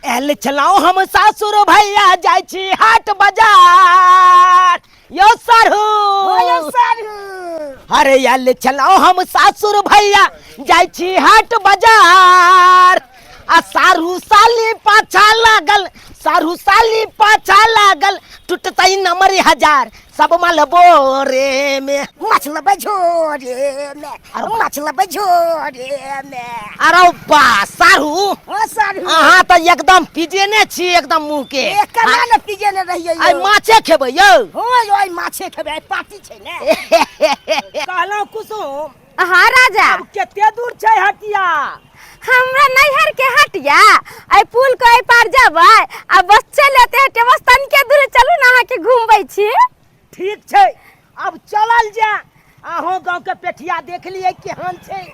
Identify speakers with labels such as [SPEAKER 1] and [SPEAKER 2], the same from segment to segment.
[SPEAKER 1] आयल छलहुँ हम सासुर भैया जाइ छी हाट बाजार यौ साढ़ू। अरे आयल छलहुँ हम सासुर भैया जाइ छी हाट बाजार आ सारू साली पाछा लागल, सारू साली पाछा लागल, टूटतै नंबर हजार सब माल बोरे में।
[SPEAKER 2] माछ लेबै झोरे में, माछ लेबै झोरे में।
[SPEAKER 1] अरे बा सारू,
[SPEAKER 2] ओ सारू,
[SPEAKER 1] अहाँ तऽ एकदम पिजेने छी एकदम मुँह के।
[SPEAKER 2] ए केना ने पिजेने रहियै
[SPEAKER 1] आइ माछे खेबै यौ?
[SPEAKER 2] हो यौ, आइ माछे खेबै, आइ पार्टी छै ने।
[SPEAKER 1] कहलहुँ कुसुम।
[SPEAKER 3] हाँ राजा।
[SPEAKER 1] अब कते दूर छै हटिया?
[SPEAKER 3] हमरा नैहर के हटिया आई पुल के एहि पार जबै आ बस चलि एते हटिया, बस तनिके दूर। चलू ने, अहाँके घुमबै छी।
[SPEAKER 1] ठीक छै, अब चलल जा। अहों गाँव के पेठिया देख लिए केहन छै।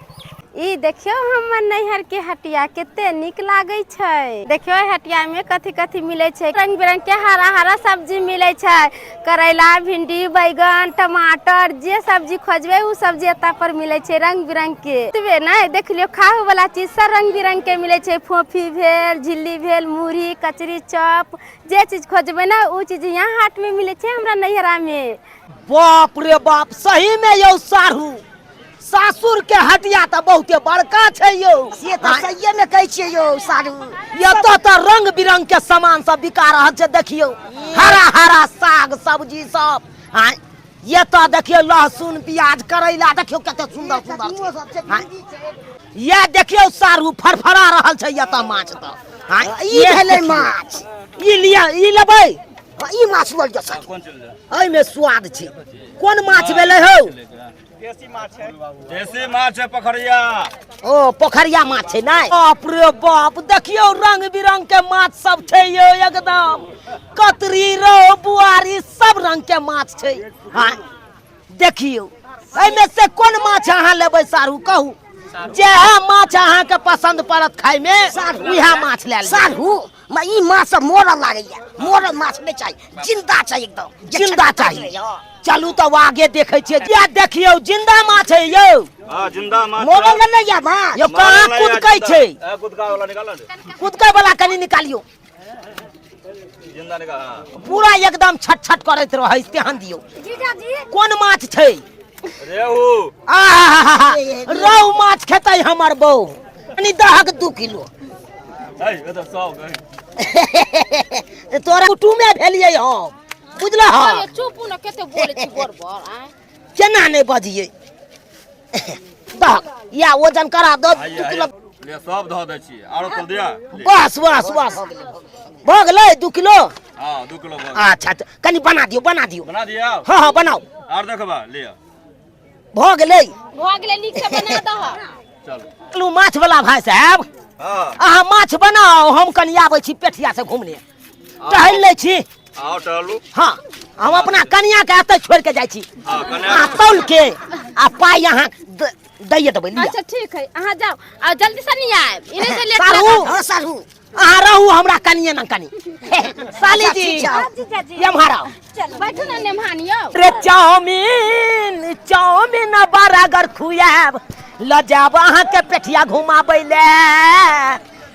[SPEAKER 3] ई देखियौ हमर नैहर के हटिया कते नीक लागै छै। देखियौ एहि हटिया में कथी कथी मिलै छै। रंग बिरंग के हरा हरा सब्जी मिलै छै, करैला, भिंडी, बैगन, टमाटर, जे सब्जी खोजबै ओ सब्जी एतऽ पर मिलै छै रंग बिरंग के। एतबे नहि, देख लियौ खाहु वाला चीज सब रंग बिरंग के मिलै छै। फोफी भेल, झिल्ली भेल, मुरही, कचरी, चॉप, जे चीज खोजबै ने ओ चीज यहाँ हाट में मिलै छै हमरा नैहरा में।
[SPEAKER 1] बाप रे बाप, सही में यौ साढ़ू, सासुर के हटिया तऽ बहुते बड़का छै यौ।
[SPEAKER 2] से तऽ सहिए में कहै छियै यौ साढ़ू।
[SPEAKER 1] एतऽ तऽ रंग बिरंग के सामान सब बिका रहल छै। देखियौ हरा हरा साग सब्जी सब। आँय, एतऽ देखियौ लहसुन, प्याज, करैला, देखियौ कते सुंदर सुंदर छै। आँय, इएह देखियौ सारू, फरफरा रहल छै एतऽ माछ तऽ। आँय,
[SPEAKER 2] ई भेलै माछ।
[SPEAKER 1] ई लिअ, ई लेबै?
[SPEAKER 2] हँ, ई माछ लऽ लिअ सारू,
[SPEAKER 1] एहिमे स्वाद छै। कोन माछ भेलै हौ?
[SPEAKER 4] देसी माछ है, देसी माछ है, पोखरिया।
[SPEAKER 1] ओ पोखरिया माछ छै नै? बाप रे बाप, देखियौ रंग बिरंग के माछ सब छै यौ, एकदम कतरी, रहु, बुआरी, सब रंग के माछ छै। हाँ, देखियौ एहिमे से कोन माछ अहाँ लेबै सारू? कहू, जे माछ अहाँके पसंद पड़त खाय में उएह माछ लए लेबै।
[SPEAKER 2] साढ़ू, म ई माछ सब मोरल लागैया, मोरल माछ नहि चाही, जिंदा चाही, एकदम जे
[SPEAKER 1] जिंदा
[SPEAKER 2] छटपटाइत
[SPEAKER 1] चाही।
[SPEAKER 2] रहैया, हँ।
[SPEAKER 1] चलू तऽ आगे देखै छियै। जे देखियौ जिंदा माछ है यौ।
[SPEAKER 4] हाँ, जिंदा माछ।
[SPEAKER 2] मोरल नहि या माछ
[SPEAKER 1] यौ, कहाँ कुदकै छै?
[SPEAKER 4] कुदका वाला निकाल ने।
[SPEAKER 1] कुदकै वाला कनि निकालियौ।
[SPEAKER 4] जिंदा निकाल, हाँ।
[SPEAKER 1] पूरा एकदम छट छट करैत रहै तेहन दियौ।
[SPEAKER 3] जीजाजी,
[SPEAKER 1] कोन माछ छै?
[SPEAKER 4] रेहू।
[SPEAKER 1] आहाहाहा, रहु माछ खेतै हमर बहू। कनि दहक 2 किलो।
[SPEAKER 4] है, ए तऽ सब गई।
[SPEAKER 1] तोरा कुटुमे भेलियै हम, बुझलह?
[SPEAKER 3] अरे चुप ने, कते बोलै छी बड़ बड़ आँय।
[SPEAKER 1] केना नहि बजियै? दहक या वजन करा दो 2 किलो।
[SPEAKER 4] ले, सब धऽ दै छी, आरो तल दिया ले।
[SPEAKER 1] बस बस बस, भऽ गेलै 2 किलो।
[SPEAKER 4] हाँ, 2 किलो भऽ गेल।
[SPEAKER 1] अच्छा अच्छा, कनि बना दियौ, बना दियौ।
[SPEAKER 4] बना दिया।
[SPEAKER 1] हाँ हाँ, बनाउ।
[SPEAKER 4] आर देखबा लिअ।
[SPEAKER 1] भऽ गेलै?
[SPEAKER 3] भऽ गेलै, नीक से बना दह।
[SPEAKER 4] चल।
[SPEAKER 1] चलू माछ वाला भाई साहब।
[SPEAKER 4] हाँ।
[SPEAKER 1] अहाँ माछ बनाउ, हम कनि आबै छी पेठिया से घूमने, टहल लै छी।
[SPEAKER 4] आओ, टहलू।
[SPEAKER 1] हाँ, हम अपना कनिया के एतै छोड़ के जाइ छी।
[SPEAKER 4] हाँ, कनिया।
[SPEAKER 1] अहाँ तौल के आ पाइ अहाँ दैये देबै, लिअ।
[SPEAKER 3] अच्छा ठीक है, अहाँ जाओ आ जल्दी से नहीं आएब, इने से लेट
[SPEAKER 1] साढ़ू।
[SPEAKER 3] लागत।
[SPEAKER 2] हाँ साढ़ू।
[SPEAKER 1] अहाँ रहू हमरा कनिये न कनि। साली जी,
[SPEAKER 2] ठीक छै।
[SPEAKER 3] जीजाजी।
[SPEAKER 1] एम्हर आउ।
[SPEAKER 3] बैठू ने नेमहान यौ।
[SPEAKER 1] रे चाउमीन, चाउमीन बरागर खुआएब, लऽ जायब अहाँके पेठिया घुमाबै ले,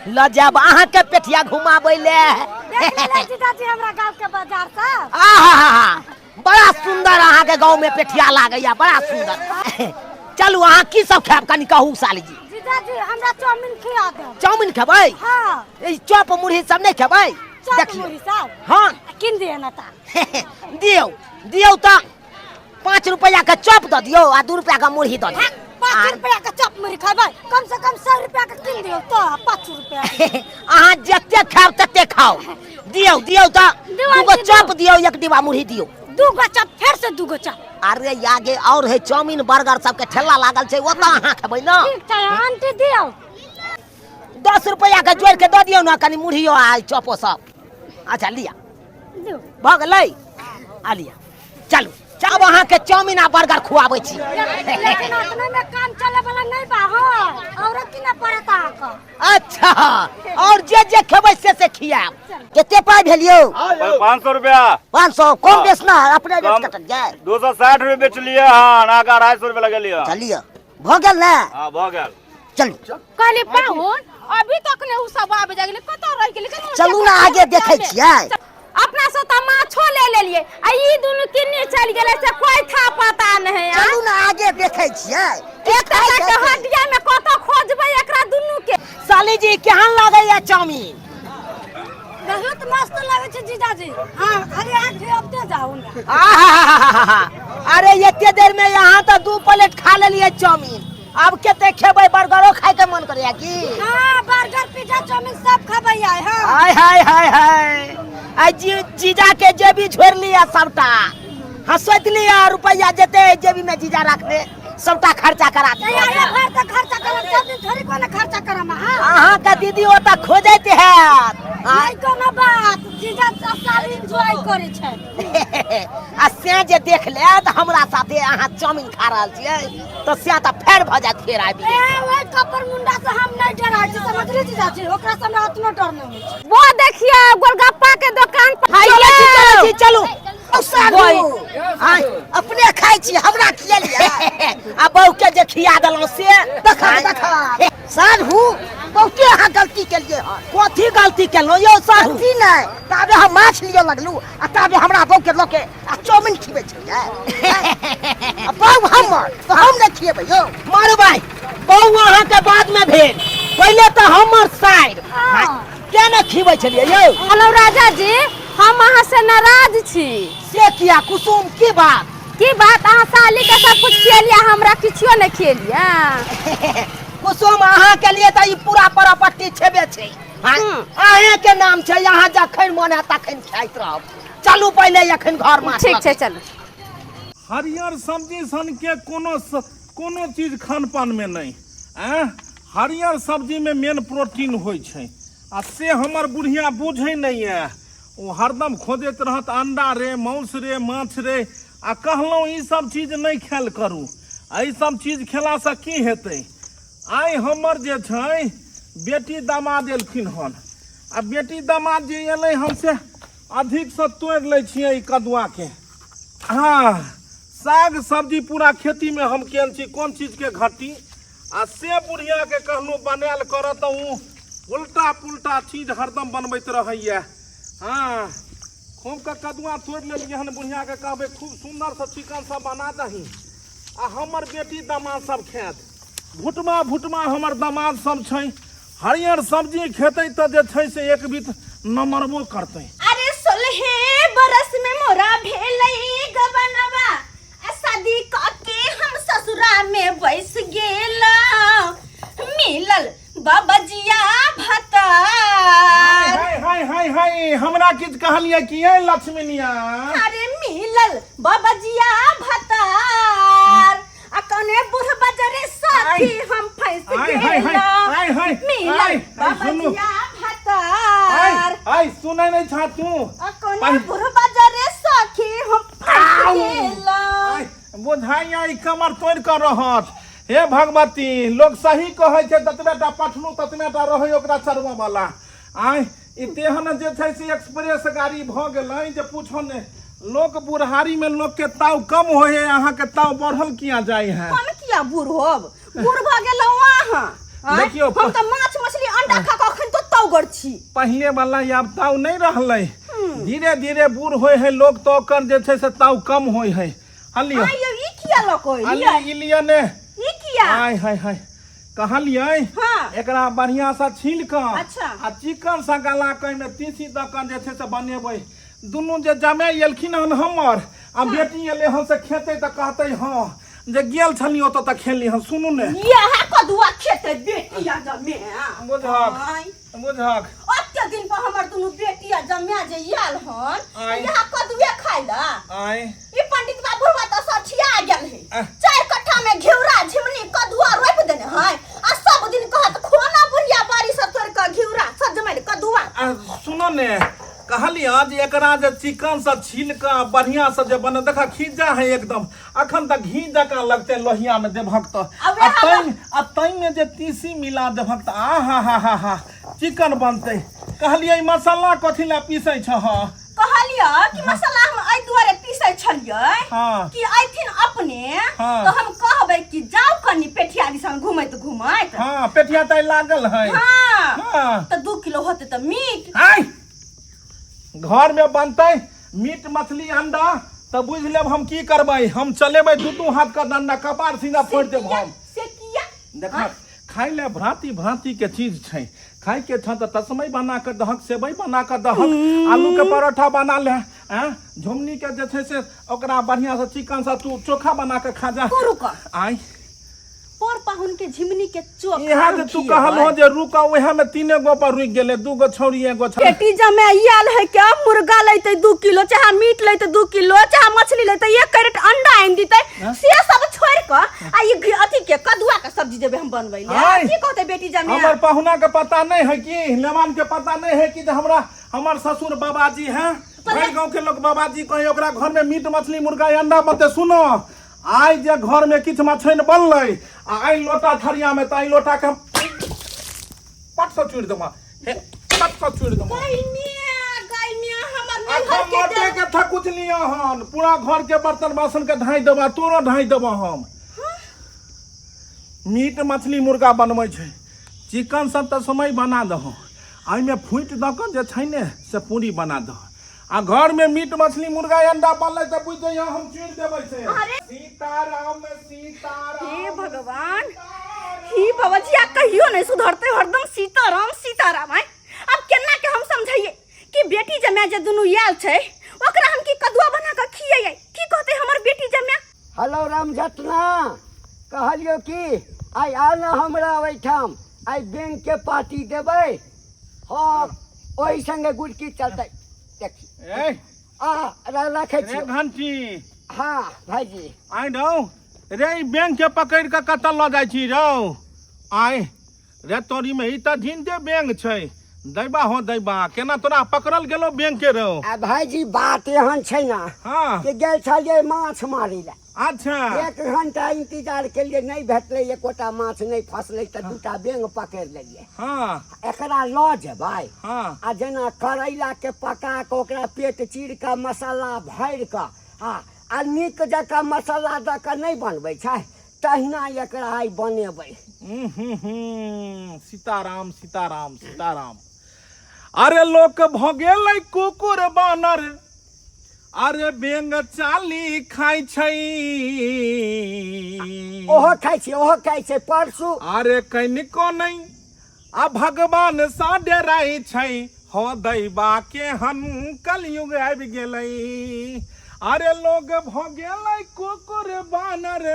[SPEAKER 1] लऽ जायब अहाँके पेठिया घुमाबै ले।
[SPEAKER 5] देख लेलै जीजाजी हमरा गाँव के बाजार सब।
[SPEAKER 1] आहा, बड़ा सुंदर अहाँके गाँव में पेठिया लागैया, बड़ा सुंदर। चलू, अहाँ की सब खायब कनि कहू साली जी?
[SPEAKER 5] जीजाजी, हमरा चाउमीन खिया देब।
[SPEAKER 1] चाउमीन खेबै?
[SPEAKER 5] हाँ।
[SPEAKER 1] ई चॉप मुरही सब नहि खेबै?
[SPEAKER 5] चॉप
[SPEAKER 1] देखियौ।
[SPEAKER 5] मुरही सब?
[SPEAKER 1] हाँ।
[SPEAKER 5] किन दिए ना ता।
[SPEAKER 1] दियौ, दियौ तऽ 5 रुपैआ के चॉप दऽ दियौ आ 2 रुपैआ के मुरही दऽ दियौ।
[SPEAKER 5] 5 रुपया के चॉप मुरही खेबै? कम से कम 100 रुपया के किन दियौ तो 5 रुपया के।
[SPEAKER 1] अहाँ जते खायब तते खाउ। दियौ, दियौ तऽ
[SPEAKER 5] दियौ,
[SPEAKER 1] दूगो
[SPEAKER 5] आंटी,
[SPEAKER 1] चॉप दियौ, 1 डिब्बा मुरही दियौ।
[SPEAKER 5] दूगो चॉप, फेर से दूगो चॉप?
[SPEAKER 1] अरे आगे और है चाउमीन बर्गर सबके ठेला लागल छै, ओतऽ अहाँ खेबै ने।
[SPEAKER 5] ठीक छै आंटी, दियौ।
[SPEAKER 1] 10 रुपैआ के जोड़ि के दऽ दियौ ने कनि मुरहियो आ चॉपो सब। अच्छा लिअ।
[SPEAKER 5] दियौ।
[SPEAKER 1] भऽ गेलै, आ लिअ। चलू, आब अहाँके चाउमीन आ बर्गर खुआबै छी।
[SPEAKER 5] लेकिन अपने में काम चले वाला नहीं बा हो, और की ना पड़त अहाँके।
[SPEAKER 1] अच्छा, और जे जे खेबै से से खियाब।
[SPEAKER 2] कते पाइ भेल यौ?
[SPEAKER 4] 500 रुपया।
[SPEAKER 2] 500 कम बेस ना, अपने रेट
[SPEAKER 4] कम।
[SPEAKER 2] कटल जाय।
[SPEAKER 4] 260 रुपये बेचलियै हन, अहाँके 250 रुपये लगेलियै।
[SPEAKER 2] चलिए, भऽ गेल ने?
[SPEAKER 4] हाँ, भऽ गेल।
[SPEAKER 2] चलू।
[SPEAKER 3] कहली पाहुन, अभी तक ने उ सब आबि जाइ गेलै, कतऽ रहि गेलै? चलू ने।
[SPEAKER 2] चलू ने, आगे देखै छियै।
[SPEAKER 3] अपना सब तऽ माछो ले लेलियै आ ई दुनू किन्नी चलि गेलै से कोई था पता नहीं। आ?
[SPEAKER 2] चलू ने, आगे देखै छियै।
[SPEAKER 3] एक टका के हटिया में कतऽ खोजबै एकरा दुनू के?
[SPEAKER 1] साली जी, केहन लागैया चाउमीन?
[SPEAKER 5] बहुत मस्त लगै छै जीजाजी। हाँ, अरे अहाँ खियाबते जाउ ने।
[SPEAKER 1] आहाहाहा! अरे, एते देर में यहाँ तो 2 प्लेट खा लेलिए चाउमीन, अब कते खेबै? बर्गरो खाय के मन करैया की?
[SPEAKER 5] हाँ, बर्गर, पिज्जा, चाउमीन सब खबै आइ। हाँ।
[SPEAKER 1] हाय हाय हाय हाय, आई जी, जीजा के जेबी छोड़ लिया, सबटा हंसैत लिया। रुपया जेते जेबी में जीजा रखने, सबटा खर्चा करा
[SPEAKER 5] दिया।
[SPEAKER 1] दिया।
[SPEAKER 5] भर तक खर्चा करब, सब दिन थोड़ी कोनो खर्चा करम। हाँ।
[SPEAKER 1] अहाँ के दीदी ओतऽ खोजैत हैत।
[SPEAKER 5] नहीं कोनो बात, जीजा साली एंजॉय करे छै।
[SPEAKER 1] आ से जे देख लेत हमरा साथे अहाँ चाउमीन खा रहल छियै तऽ से तऽ फेर भऽ जायत, फेर आबि
[SPEAKER 5] ए
[SPEAKER 1] जायत।
[SPEAKER 5] ओहि कपर मुंडा से हम नहीं डराइ छी, समझली जीजाजी? ओकरा से हमरा उतना डर नहीं होइ छै।
[SPEAKER 3] वो देखिए, गोलगप्पा के दुकान पर।
[SPEAKER 1] चलै छी, चलै छी, चलू।
[SPEAKER 2] ओ सालू,
[SPEAKER 1] आय,
[SPEAKER 2] अपने खाइ छी, हमरा खियलियै?
[SPEAKER 1] आ बहू के जे खिया देलहुँ से?
[SPEAKER 2] देखा देखा साढ़ू, बहुते अहाँ गलती केलियै हन।
[SPEAKER 1] कथी गलती केलहुँ यौ साहू?
[SPEAKER 2] गलती नहि, ताबे हम माछ लिअ लगलू आ ताबे हमरा बहू के लऽ के आ चाउमिन खिबै छलियै। आ बहू हमर तऽ हम नहि खिएबै यौ?
[SPEAKER 1] मारू भाई, बहू अहाँके बाद में भेल, पहिले तऽ हमर साइड क्या ने खिबै छलियै यौ?
[SPEAKER 3] हेलो राजा जी, हम अहाँ से नाराज छी।
[SPEAKER 1] से किया कुसुम, की बात?
[SPEAKER 3] की बात? अहाँ साली के सब कुछ खियलियै, हमरा किछो नहि खियलियै।
[SPEAKER 1] कुसुम, अहाँ के लिए तऽ ई पूरा प्रॉपर्टी छेबे छै। हाँ, अहें के नाम छै, अहाँ जखन मन है तखन खाइत रहब। चलू पहिले एखन घर माछ
[SPEAKER 3] ठीक छै, चलू।
[SPEAKER 6] हरियर सब्जी सनके कोनो चीज खान पानमे नहि। आँय, हरियर सब्जीमे मेन प्रोटीन होइ छै आ से हमर बुढ़िया बुझै नहि यऽ। ओ हरदम खोजैत रहत अंडा रे, मांस रे, माछ रे। आ कहलहुँ ई सब चीज नहि खायल करू, एहि सब चीज खेलासँ की हेतै? आइ हमर जे छै बेटी दामाद एलखिन हन आ बेटी दामाद जे एलै हन से अधिकसँ तोड़ि लै छियै ई कदुआके। हँ, साग सब्जी पूरा खेतीमे हम केने छी, कोन चीजके घटी? आ से बुढ़ियाके कहलहुँ बनायल करऽ तऽ ओ उल्टा पुल्टा चीज हरदम बनबैत रहैए। हँ, खूब के कदुआ तोड़ि लेलियै हन। बुढ़ियाके कहबै खूब सुन्दरसँ चिकन सब बना दही आ हमर बेटी दामाद सब खायत। भुटमा भुटमा हमर दामाद सब छै, हरियर सब्जी खेतै तऽ जे छै से एक बीत नमरबो करतै।
[SPEAKER 7] अरे, 16 बरस में मोरा भेलै गबनवा आ शादी क के हम ससुरा में बैस गेला, मिलल बाबजिया भतार।
[SPEAKER 6] हाय हाय हाय हाय, हमरा किछु कहलियै कि ये लक्ष्मीनिया?
[SPEAKER 7] अरे, मिलल बाबजिया भतार आ कने बूढ़ बजरे साथी हम फंस
[SPEAKER 6] हाय हाय हाय
[SPEAKER 7] गेला,
[SPEAKER 6] हाय हाय
[SPEAKER 7] मिलल
[SPEAKER 6] हाय, सुनू।
[SPEAKER 7] बाबजिया
[SPEAKER 6] हाय
[SPEAKER 7] भतार।
[SPEAKER 6] हाय, सुनै नहि छा तू?
[SPEAKER 7] आ कने बूढ़ बजरे सखी हम फंस गेला।
[SPEAKER 6] आइ, बुझाइया ई कमर तोड़ि कऽ रहत। हे भगवती, लोक सही कहै छै, ततबे टा पठनू ततबे टा रहै ओकरा चरबऽ वाला। आँय, ई तेहन जे छै से एक्सप्रेस गाड़ी भऽ गेलै जे पूछो ने। लोक बुढ़ारी में लोक के ताव कम होइ है, अहाँ के ताव बढ़ल किया जाइ है?
[SPEAKER 7] हम किया बूढ़ होब? बूढ़ भऽ गेलहुँ अहाँ, आँय?
[SPEAKER 6] देखियौ,
[SPEAKER 7] हम तऽ माछ मछली अंडा खा कऽ अखन तो तौगर छी।
[SPEAKER 6] पहिले वाला आब ताव नहि रहलै। धीरे धीरे बूढ़ होइ है लोक तऽ ओकर जे छै से ताव कम होइ है। हलियो।
[SPEAKER 7] आँय यौ, ई किया लऽ कऽ एलियै?
[SPEAKER 6] ई लिअ ने।
[SPEAKER 7] ई किया?
[SPEAKER 6] आय हाय हाय, कहलियै एकरा बढ़िया से छील कऽ आ चिकन से गला कऽ एहिमे तीसी दऽ कऽ जे छै से बनेबै। दुनू जे जमाइ एलखिन हन हमर आ बेटी एलै हन से खेतै तऽ कहतै हँ जे गेल छली ओतऽ तऽ खेली हन। सुनू ने।
[SPEAKER 7] इएह कदुआ खेतै बेटी आ जमाइ?
[SPEAKER 6] बुझहक।
[SPEAKER 7] आँय।
[SPEAKER 6] बुझहक।
[SPEAKER 7] ओते दिन पर हमर दुनू बेटी आ जमाइ जे आयल हन,
[SPEAKER 6] आँय।
[SPEAKER 7] इएह कदुए खाइ लए?
[SPEAKER 6] आँय।
[SPEAKER 7] ई पंडित बाबू बुढ़वा तऽ सठिया गेल है।
[SPEAKER 6] आह।
[SPEAKER 7] 4 कट्ठा में घिउरा झिमनी कदुआ रोपि देने है आ सब दिन कहत खोना बुढ़िया बाड़ी से तोड़ कऽ घिउरा सजमनि कदुआ।
[SPEAKER 6] आ सुनो ने, कहलियै जे एकरा जे चिकन से छील कऽ बढ़िया से जे बने, देखा खीजा है एकदम, अखन तऽ घी जकाँ लगतै लोहिया में देबहक तऽ।
[SPEAKER 7] आ वएह
[SPEAKER 6] आ तै आ तै में जे तीसी मिला देबहक तऽ आ हा हा हा हा चिकन बनतै। कहलियै ई मसाला कथी लए पीसै छह?
[SPEAKER 7] कहलियै कि मसाला हम एहि दुआरे पीसै छलियै कि अयथिन अपने तऽ हम कहबै कि जाउ कनि पेठिया दिसन घुमैत घुमैत।
[SPEAKER 6] हँ, पेठिया तऽ लागल है।
[SPEAKER 7] हाँ।
[SPEAKER 6] हाँ
[SPEAKER 7] तऽ 2 किलो होतै तऽ मीट।
[SPEAKER 6] आय घर में बनतै मीट मछली अंडा तऽ बुझि लेब हम की करबै। हम चलेबै दू दू हाथ के डंडा, कपार सीधा फोड़ि देब हम।
[SPEAKER 7] से किया?
[SPEAKER 6] देख, खाय ले भांति भांति के चीज छै। खाय के छ तऽ तस्मै बना कऽ दहक, सेवई बना कऽ दहक, आलू के परोठा बना ले, आँ झुमनी के जे छै से ओकरा बढ़िया से चिकन से तू चोखा बना कऽ खा जा।
[SPEAKER 7] तू रुक।
[SPEAKER 6] आय
[SPEAKER 7] पर पाहुन के झिमनी के चोखा
[SPEAKER 6] इहा जे तू कहल हो जे रुक, उहे में तीने गो पर रुक गेले, दू गो छौरी एगो छौरी।
[SPEAKER 7] बेटी जमे आयल है के मुर्गा लेते 2 किलो, चाहे मीट लेते 2 किलो, चाहे मछली लेते 1 कैरेट अंडा आनि देते, से सब छोड़ के आ ई अथी के कदुआ के सब्जी देबे हम बनबै ले।
[SPEAKER 6] आय।
[SPEAKER 7] की कहते बेटी जमे?
[SPEAKER 6] हमर पहुना के पता नहीं है कि लेमान के पता नहीं है कि जे हमरा हमर ससुर बाबाजी हैं, भरि गांव के लोग बाबाजी कहे, ओकरा घर में मीट मछली मुर्गा अंडा बनते। सुनो, आइ जे घर में किछु मछैन बनलै आ आइ लोटा थरिया में, तऽ आइ लोटा के हम पट से चूरि देबा, हे पट से चूरि देबा।
[SPEAKER 7] गई मिया, गई मिया, हमर नैहर
[SPEAKER 6] अखन
[SPEAKER 7] के
[SPEAKER 6] लोटे के थकुच लिअ हन, पूरा घर के बर्तन बासन के ढाई देबा, तोरो ढाई देबा। हम मीट मछली मुर्गा बनबै छै, चिकन सब तऽ समय बना दहो, एहिमे फूटि दऽ कऽ जे छै ने से पूरी बना दहो। आ घर में मीट मछली मुर्गा अंडा बनलै तऽ बुझि जइयो हम चूरि देबै से।
[SPEAKER 7] अरे!
[SPEAKER 6] सीताराम सीताराम।
[SPEAKER 7] हे भगवान, ही बाबा जी, आ कहियो नहीं सुधरते, हरदम सीताराम सीताराम। आय अब केना के हम समझाइए कि बेटी जमाय जे दुनू आयल छै ओकरा हम की कदुआ बना के खियैयै? की कहते हमर बेटी जमाय?
[SPEAKER 2] हेलो राम जतना, कहलियो कि आइ आ ना हमरा ओहिठाम, आइ बैंक के पार्टी देबै। हाँ, ओहि संगे गुड़की चलतै। देखी
[SPEAKER 6] ए
[SPEAKER 2] आ रखै
[SPEAKER 6] रे
[SPEAKER 2] छियौ।
[SPEAKER 6] घंटी।
[SPEAKER 2] हाँ भाईजी।
[SPEAKER 6] आइ रौ रे, ई बैंक के पकड़ि कऽ कतऽ लऽ जाइ छी रौ? आइ रे तोरी में ई तऽ जिन्दे बैंक छै। दैबा हो दैबा, केना तोरा पकड़ल गेलो बैंक के रौ?
[SPEAKER 2] आ भाईजी, बात एहन छै ना कि गेल छलियै माछ मारै लए।
[SPEAKER 6] अच्छा।
[SPEAKER 2] 1 घंटा इंतजार केलियै, नहि भेटलै, एकोटा माछ नहि फसलै, तऽ दूटा बेंग पकड़ि लेलियै। एकरा लऽ जेबै आ जेना करैला के पका कऽ ओकरा पेट चीर कऽ मसाला भरि कऽ आ नीक जकाँ मसाला दऽ कऽ नहि बनबै छै, तहिना एकरा आइ बनेबै।
[SPEAKER 6] हूँ हूँ, सीताराम सीताराम सीताराम। अरे लोक भऽ गेलै कुकुर बानर, अरे बेंग चाली खाइ छै।
[SPEAKER 2] ओहो खाइ छै, ओहो खाइ छै परसू।
[SPEAKER 6] अरे कनिको नहि आ भगवान सा डराइ छै। हो दैबा के हन कलयुग आबि गेलै। अरे लोग भऽ गेलै कुकुर बानर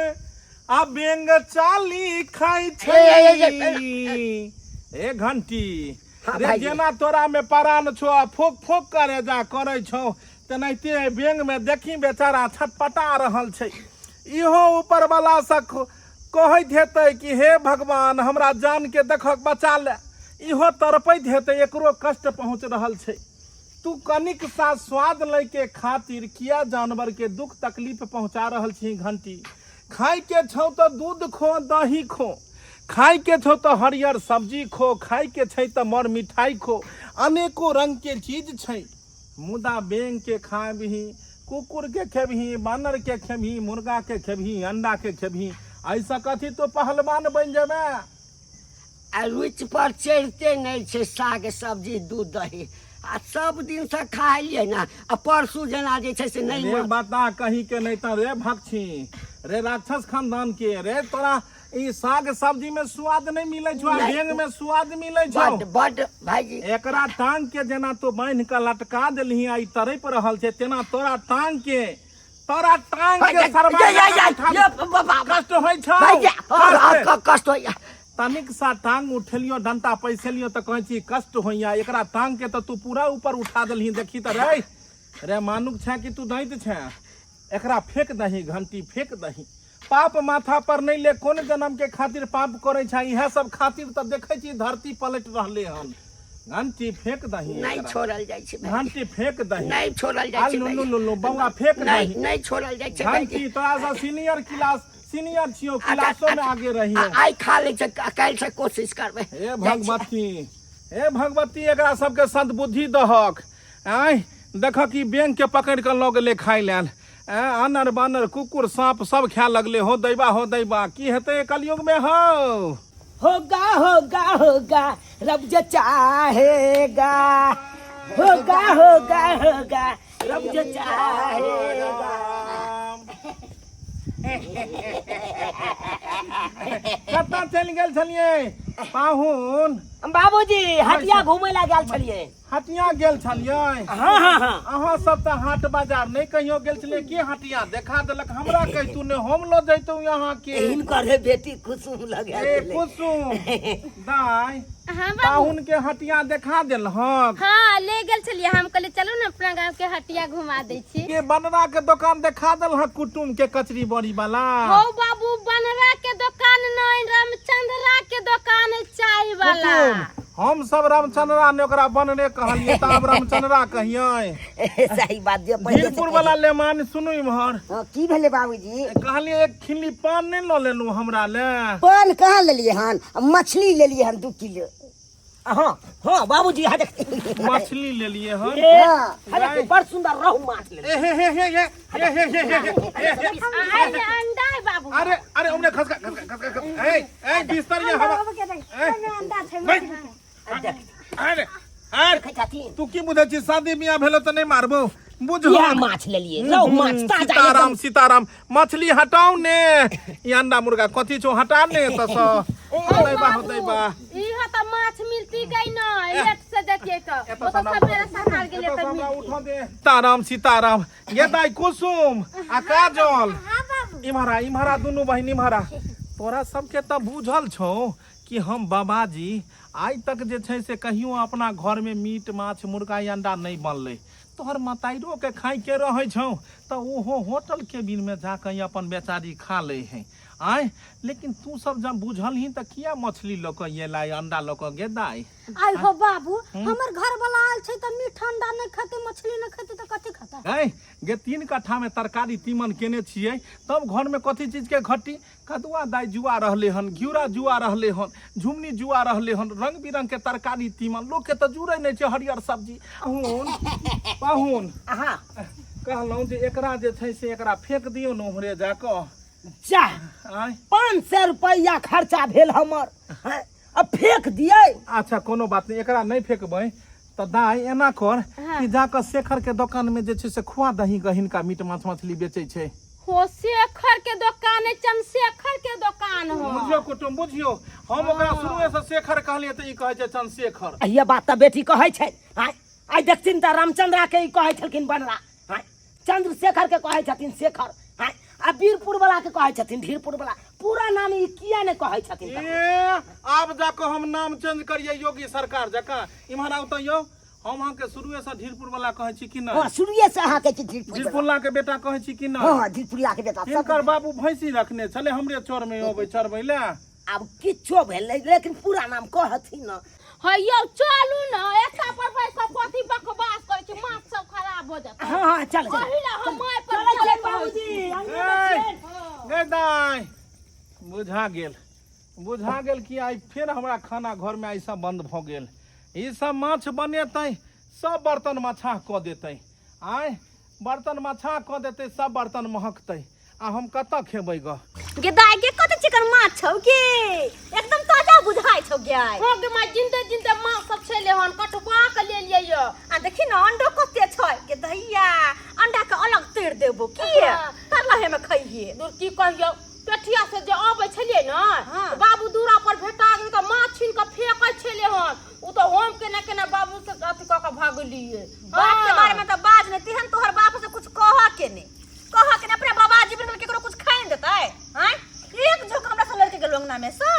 [SPEAKER 6] आ बेंग चाली खाइ छै।
[SPEAKER 2] ए, ए, ए,
[SPEAKER 6] ए घंटी।
[SPEAKER 2] हाँ,
[SPEAKER 6] रे
[SPEAKER 2] भाईजी।
[SPEAKER 6] जेना तोरा में परान छौ आ फोक फोक करे जा करे छौ, तेनाहिते बेंग में देखी बेचारा छटपटा रहल छै। इहो ऊपर वाला से कहैत हेतै कि हे भगवान, हमरा जान के देखक बचा ले। इहो तड़पैत हेतै, एकरो कष्ट पहुँच रहल छै। तू कनिक सा स्वाद लै के खातिर किया जानवर के दुख तकलीफ पहुंचा रहल छी घंटी? खाय के छौ तऽ दूध खो, दही खो, खाय के छौ तऽ हरियर सब्जी खो, खाय के छै तऽ मर मिठाई खो, अनेको रंग के चीज छै। मुदा बेंग के खाबही, कुकुर के खेबही, बानर के खेबही, मुर्गा के खेबही, अंडा के खेबही, ऐसा कथी तो पहलवान बन जेबे?
[SPEAKER 2] आ रुचि पर चढ़िते नहि छै साग सब्जी दूध दही, आ सब दिनसँ खाइए ने, आ परसू जेना जे छै से नहि।
[SPEAKER 6] रे बता कहीं के नहीं त रे भक्षी रे, राक्षस खानदान के रे, तोरा ई साग सब्जी में स्वाद नहीं मिले छौ आ
[SPEAKER 2] नहीं।
[SPEAKER 6] बेंग में स्वाद मिले छौ।
[SPEAKER 2] बड बड भाईजी।
[SPEAKER 6] एकरा टांग के जेना तो बांध के लटका देलही आ ई तड़प रहल छै, तेना तोरा टांग के, तोरा टांग के सरवा कष्ट होइ छौ। कष्ट।
[SPEAKER 2] कष्ट होइया।
[SPEAKER 6] तनिक सा टांग उठेलियो, डंटा पैसेलियो तऽ कहै छी कष्ट होइया। एकरा टांग के तऽ तू पूरा ऊपर उठा देलही। देखी तऽ रे, रे मानुख छै कि तू दैत छै? एकरा फेंक दही घंटी, फेंक दही। पाप माथा पर नहि ले। कोन जन्म के खातिर पाप करै छै? इएह सब खातिर तऽ देखै छी धरती पलटि रहले हन। घंटी फेंक दही
[SPEAKER 2] नहि
[SPEAKER 6] एकरा।
[SPEAKER 2] छोड़ल जाइ छै भाईजी।
[SPEAKER 6] घंटी फेंक दही।
[SPEAKER 2] नहि छोड़ल जाइ छै
[SPEAKER 6] आ लुल्लू
[SPEAKER 2] भाईजी।
[SPEAKER 6] लुल्लू बौआ, फेंक
[SPEAKER 2] नहि
[SPEAKER 6] दही।
[SPEAKER 2] नहि छोड़ल जाइ छै भाईजी।
[SPEAKER 6] घंटी, तोरा से सीनियर क्लास, सीनियर छियो, क्लासो में आगे रहियो।
[SPEAKER 2] आइ खा लै छै, काल्हि से कोशिश करबै।
[SPEAKER 6] हे भगवती, हे भगवती, एकरा सबके सद्बुद्धि दहक। आँय देखक कि बैंक के पकड़ि कऽ लऽ गेलै खाय लेल। आँय अनर बानर कुकुर साँप सब खाय लगले। हो दैबा, हो दैबा, की हेतै कलयुग में? हो
[SPEAKER 1] होगा होगा होगा। रब जो चाहेगा होगा होगा होगा रब जो चाहेगा।
[SPEAKER 6] कतऽ चलि गेल छलियै पाहुन?
[SPEAKER 1] बाबूजी, हटिया घूमे ला गेल छलियै।
[SPEAKER 6] हटिया गेल छलियै?
[SPEAKER 1] हाँ हाँ हाँ।
[SPEAKER 6] अहाँ सब तऽ हाट बाजार नहि कहियो गेल छलियै, की हटिया देखा देलक? हमरा कहितू ने, हम लऽ जैतहुँ यहाँ के।
[SPEAKER 1] हिनकर रे बेटी कुसुम लग
[SPEAKER 6] ए कुसुम दाय,
[SPEAKER 3] हाँ बाबू,
[SPEAKER 6] पाहुन के हटिया देखा देलहक?
[SPEAKER 3] हाँ, ले गेल छलियै हम, कहलियै चलू ने अपना गाँव के हटिया घुमा दै छी।
[SPEAKER 6] के बनरा के दोकान देखा देलहक कुटुम के, कचरी बड़ी वाला?
[SPEAKER 3] हो बाबू, बनरा के दुकान नहीं, रामचंद्रा के दुकान है चाय वाला।
[SPEAKER 6] कुटुम, हम सब रामचंद्रा ने ओकरा बनरे कहलियै, तऽ आब रामचंद्रा कहियै।
[SPEAKER 1] सही बात जे पहिले से।
[SPEAKER 6] धीरपुर वाला लेमान, सुनू इम्हर।
[SPEAKER 2] हाँ, की भेलै बाबूजी?
[SPEAKER 6] कहलियै एक खिल्ली पान नहि लऽ लेलहुँ हमरा ले?
[SPEAKER 2] पान कहाँ लेलियै हन, मछली लेलियै हन 2 किलो।
[SPEAKER 1] हाँ हाँ बाबूजी, हाँ देख।
[SPEAKER 6] मछली लेलियै हन?
[SPEAKER 1] ए,
[SPEAKER 2] हाँ।
[SPEAKER 1] हाँ देख, बड़ सुंदर रहु माछ लेलियै।
[SPEAKER 6] ए हे हे हे हे हे हे हे हे हे हे।
[SPEAKER 3] आ, ये अंडा है बाबू।
[SPEAKER 6] अरे अरे, ओमने खसका खसका खसका खसका। ए ए, बिस्तर ये हवा।
[SPEAKER 5] के अंडा छै।
[SPEAKER 6] बैठ। अरे अरे,
[SPEAKER 1] देखै छथिन।
[SPEAKER 6] तू की बुझै छी, शादी बियाह भेलो तऽ नहि मारबो? बुझ।
[SPEAKER 1] इएह माछ लेलियै, रहु माछ ताजा।
[SPEAKER 6] सीताराम
[SPEAKER 1] एकदम।
[SPEAKER 6] सीताराम, मछली हटाउ ने, ई अंडा मुर्गा कथी छौ, हटा ने एतऽ सँ। होतै बा, होतै बा।
[SPEAKER 3] इहो तऽ माछ मिलती गई न, लेट से देतियै तऽ ओ तऽ सबेरे सकाल गेलै
[SPEAKER 6] एतऽ
[SPEAKER 3] तऽ
[SPEAKER 6] सँ हमरा
[SPEAKER 3] मिलती।
[SPEAKER 6] उठऽ दे। सीताराम सीताराम। ये दाई कुसुम आ काजल, इम्हरा इम्हरा, दुनू बहिन इम्हरा। तोरा सबके तऽ बुझल छौ कि हम बाबाजी आइ तक जे छै से कहियो अपना घरमे मीट माछ मुर्गा या अंडा नहि बनलै। तोहर मताइरो के खाइके रहै छौ तऽ ओहो होटल केबिनमे जाकऽ अपन बेचारी खा लै है आँय। लेकिन तू सब जब बुझलही तऽ किया मछली लऽ कऽ एलै, अंडा लऽ कऽ गे दाइ?
[SPEAKER 5] आइ हो बाबू, हमर घर वाला आयल छै तऽ मीट अंडा नहि खेतै, मछली नहि खेतै तऽ कथी खेतै?
[SPEAKER 6] गै गे, 3 कट्ठामे तरकारी तीमन केने छियै, तब घरमे कथी चीजके घटी? कदुआ दाइ जुआ रहलै हन, घिउरा जुआ रहलै हन, झुमनी जुआ रहलै हन, रंग बिरंग के तरकारी तीमन। लोकके तऽ जुड़ै नहि छै हरियर सब्जी। पाहुन, पाहुन।
[SPEAKER 1] हाँ।
[SPEAKER 6] कहलहुँ जे एकरा जे छै से एकरा फेंक दियौ ने उम्हरे जाकऽ।
[SPEAKER 1] जा।
[SPEAKER 6] आँय?
[SPEAKER 1] 500 रुपैआ खर्चा भेल हमर, हैं? आ फेंक दियै?
[SPEAKER 6] अच्छा, कोनो बात नहि, एकरा नहि फेंकबै तऽ दाइ एना कर कि जाकऽ शेखर के दोकान में जे छै से खुआ दही गऽ, हिनका मीट माछ मछली बेचै छै।
[SPEAKER 3] हो, शेखर के दुकान है, चंद्रशेखर के दुकान हो।
[SPEAKER 6] बुझियौ कुटुम, बुझियौ, हम ओकरा शुरुए से शेखर कहलियै तऽ ई कहै छै चंद्रशेखर।
[SPEAKER 1] ये बात तऽ बेटी कहै छै। आँय, आइ देखथिन तऽ रामचंद्रा के ई कहै छलखिन बनरा, आँय, चंद्रशेखर के कहै छथिन शेखर, आँय, आ वीरपुर वाला के कहै छथिन धीरपुर वाला। पूरा नाम ई किया नहि कहै छथिन तखन?
[SPEAKER 6] ए, आब जाकऽ हम नाम चेंज करियै योगी सरकार जकाँ। इम्हर आउ तऽ यौ, हम अहाँके शुरुए से धीरपुर वाला कहै छी कि नहि?
[SPEAKER 2] हाँ, शुरुए से अहाँ कहै छी धीरपुर वाला।
[SPEAKER 6] धीरपुरला के बेटा कहै छी कि नहि?
[SPEAKER 2] हाँ, धीरपुरिया के बेटा सब।
[SPEAKER 6] हिनकर बाबू भैंसी रखने छलै, हमरे चौर में अबै चरबै लए।
[SPEAKER 1] आब किछो भेलै, लेकिन पूरा नाम कहथिन ने।
[SPEAKER 3] हैयौ, चलू ने, एकटा पर बैस कऽ कथी बकवास करै छी, माछ सब खराब हो जेतै।
[SPEAKER 1] हाँ हाँ, चल चल।
[SPEAKER 3] ओही ला हम माय पर
[SPEAKER 1] चलै
[SPEAKER 3] चलै
[SPEAKER 1] छियै बाबूजी, अंगने मे छियनि।
[SPEAKER 6] गै दाइ, बुझा गेल, बुझा गेल कि आइ फेर हमरा खाना घरमे आइ सब बंद भऽ गेल। ई सब माछ बनेतै, सब बर्तन मछाह कऽ देतै। आँय, बर्तन मछाह कऽ देतै, सब बर्तन महकतै आ हम कतऽ खेबै गऽ?
[SPEAKER 7] गे दाइ गे, कते चिकन माछ छौ गे, एकदम ताजा बुझाइ छौ गे आइ।
[SPEAKER 3] हो गे माय, जिंदे जिंदे माछ सब छेले हन, कटवा के लेलियै यो।
[SPEAKER 7] आ देखी न, अंडो कते छै गे दैया। अंडा के अलग तोड़ देबो की?
[SPEAKER 3] हाँ।
[SPEAKER 7] तरलहे में खइहे।
[SPEAKER 3] दूर की कहियौ, पेठिया से जे अबै छलियै ने,
[SPEAKER 7] हाँ।
[SPEAKER 3] बाबू दूरा पर भेटा गेल तऽ माछ छीन कऽ फेकै छलै हन। ओ तऽ हम केना केना बाबू से अथी कऽ कऽ भगलियै।
[SPEAKER 7] बाप के बारे में तऽ बाज नहीं, तेहन तोहर बाप से कुछ कह के नहीं, कह के नहीं। अपने बाबा जी बिन केकरो कुछ खाइ नहीं देतै। आँय, एक झोंक हमरा से लड़के गेलो अंगना में से,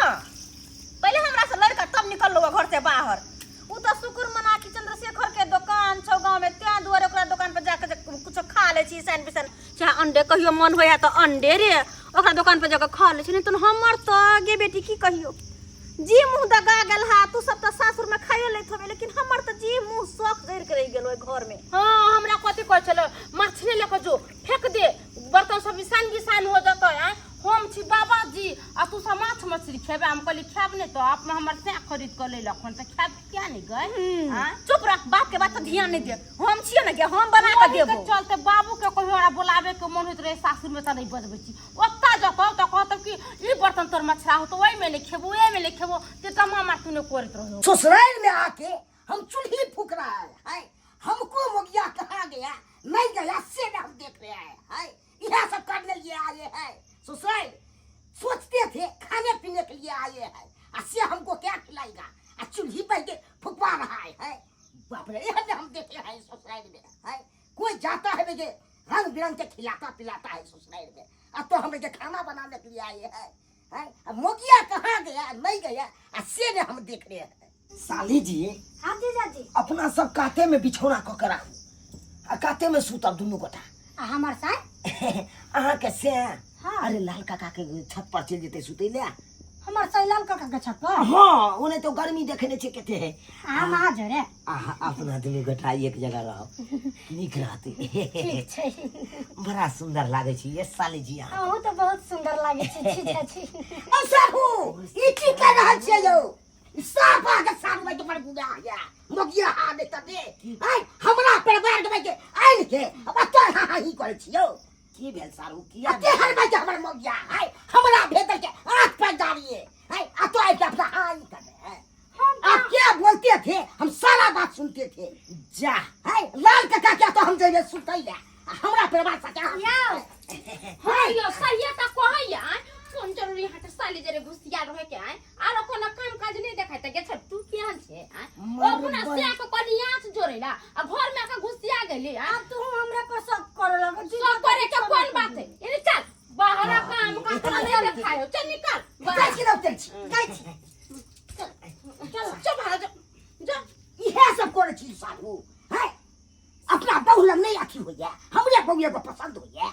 [SPEAKER 7] पहले हमरा से लड़का तब निकललो घर से बाहर। उ तऽ शुक्र मना कि चंद्रशेखर के दुकान छौ गाँव में, तें दुआरे ओकरा दुकान पर जाके जे कुछो खा लै छी, सैन बिसन चाहे अंडे, कहियो मन होइ है तऽ अंडे रे ओकरा दुकान पर जाके खा लै छी। नहीं तऽ हमर तऽ गे बेटी की कहियो, जी मुँह दगा गेल हा। तू सब तऽ सासुर में खाइयो लैत होबे, लेकिन हमर तऽ जी मुँह शौक जरि के रहि गेल ओहि घर में।
[SPEAKER 3] हाँ, हमरा कथी कहै छलै, माछ नहि लऽ कऽ जो, फेंक दे, बर्तन सब बिसान बिसान हो जेतै। आँय, हम छी बाबाजी आ तू सब माछ मछली खेबै? हम कहली खायब नहि तऽ अपना हमर सैं खरीद कऽ लेलक हन तऽ खायब किया नहि गए? आँय?
[SPEAKER 7] चुप रह, बाप के बात पर ध्यान नहीं दे। हम छियै ने गे, हम बना के
[SPEAKER 3] ओही के
[SPEAKER 7] देबो।
[SPEAKER 3] चलते बाबू के कहियो हमरा बोलाबे के मन होइत रहे सासुर में तऽ नहि बजबै छी। ओतऽ जतौ तऽ कहतौ। मतलब कि ई बर्तन तोर मछरा हो तो ओहि में नहीं खेबो ओहि में नहीं खेबो ते तमा मार तू ने करत रहो।
[SPEAKER 1] ससुराल में आके हम चूल्ही फूक रहा है, है हमको मोगिया कहाँ गया नहीं गया से हम देख रहे हैं, है यह सब करने लिए आए हैं। ससुराल सोचते थे खाने पीने के लिए आए हैं, आ से हमको क्या खिलाएगा, आ चूल्ही पर के फुकवा रहा है, है बाप रे, यह हम देखे हैं ससुराल में, है कोई जाता है मुझे रंग बिरंग के खिलाता पिलाता है ससुराल में, अब तो हम मुझे खाना बनाने के लिए आए हैं, है अब मोगिया कहाँ गया नहीं गया, आ से ने हम देख रहे हैं। साली जी।
[SPEAKER 5] हाँ जीजाजी।
[SPEAKER 1] अपना सब काते में बिछौना कऽ के राखू आ काते में सुतब दुनू गोटा।
[SPEAKER 5] आ हमर साई?
[SPEAKER 1] अहाँ के से?
[SPEAKER 5] हाँ।
[SPEAKER 1] अरे लाल काका के छत पर चलि जेतै सुतै ले।
[SPEAKER 5] हमर साई लाल काका के छत पर?
[SPEAKER 1] हाँ, ओने तो गर्मी देखे नहि छै कते है।
[SPEAKER 5] आ हम अहाँ जोरे?
[SPEAKER 1] अहाँ अपना दुनू गोटा एक जगह रहब, नीक रहतै।
[SPEAKER 5] ठीक छै।
[SPEAKER 1] बड़ा सुंदर लागै छै ये साली जी अहाँ।
[SPEAKER 5] अहूँ तऽ बहुत सुंदर लागै छी जीजाजी।
[SPEAKER 1] ओ साहू, ई की कर रहल छियै यौ? साफ आके साफ में तुम्हारे बुआ या मोगिया हा ने तबे आय हमरा परिवार के के आइन के अब तो हां हां ही करे छियो। की भेल सारू किया के हर भाई के हमर मोगिया आय हमरा भेदल के आंख पर डालिए आय आ तो आइ के अपना हां ही करे है। आप क्या बोलते थे, हम सारा बात सुनते थे। जा है लाल काका क्या तो हम जइबे सुतै ले, हमरा परिवार से क्या
[SPEAKER 5] यौ।
[SPEAKER 3] हां यौ सहिए त कहैया कोन जरूरी हट साली जरे घुसिया रहे के आय आरो कोनो काम काज नहीं देखाय त गेछ तू केहन छे आय? ओ अपना से के कनिया से जोड़ेला आ घर में आके घुसिया गेली आय।
[SPEAKER 5] आब तू हमरा पर शक करे लगल।
[SPEAKER 3] शक करे के कोन बात है? एने चल बाहर काम काज नहीं देखाय, चल निकल।
[SPEAKER 1] जाइ छी रौतल छी,
[SPEAKER 5] जाइ छी।
[SPEAKER 3] चल चल बाहर जा जा।
[SPEAKER 1] इहे सब करे छी साहू है, अपना बहू लग नहीं अथी होइया, हमरे बहू एगो पसंद होइया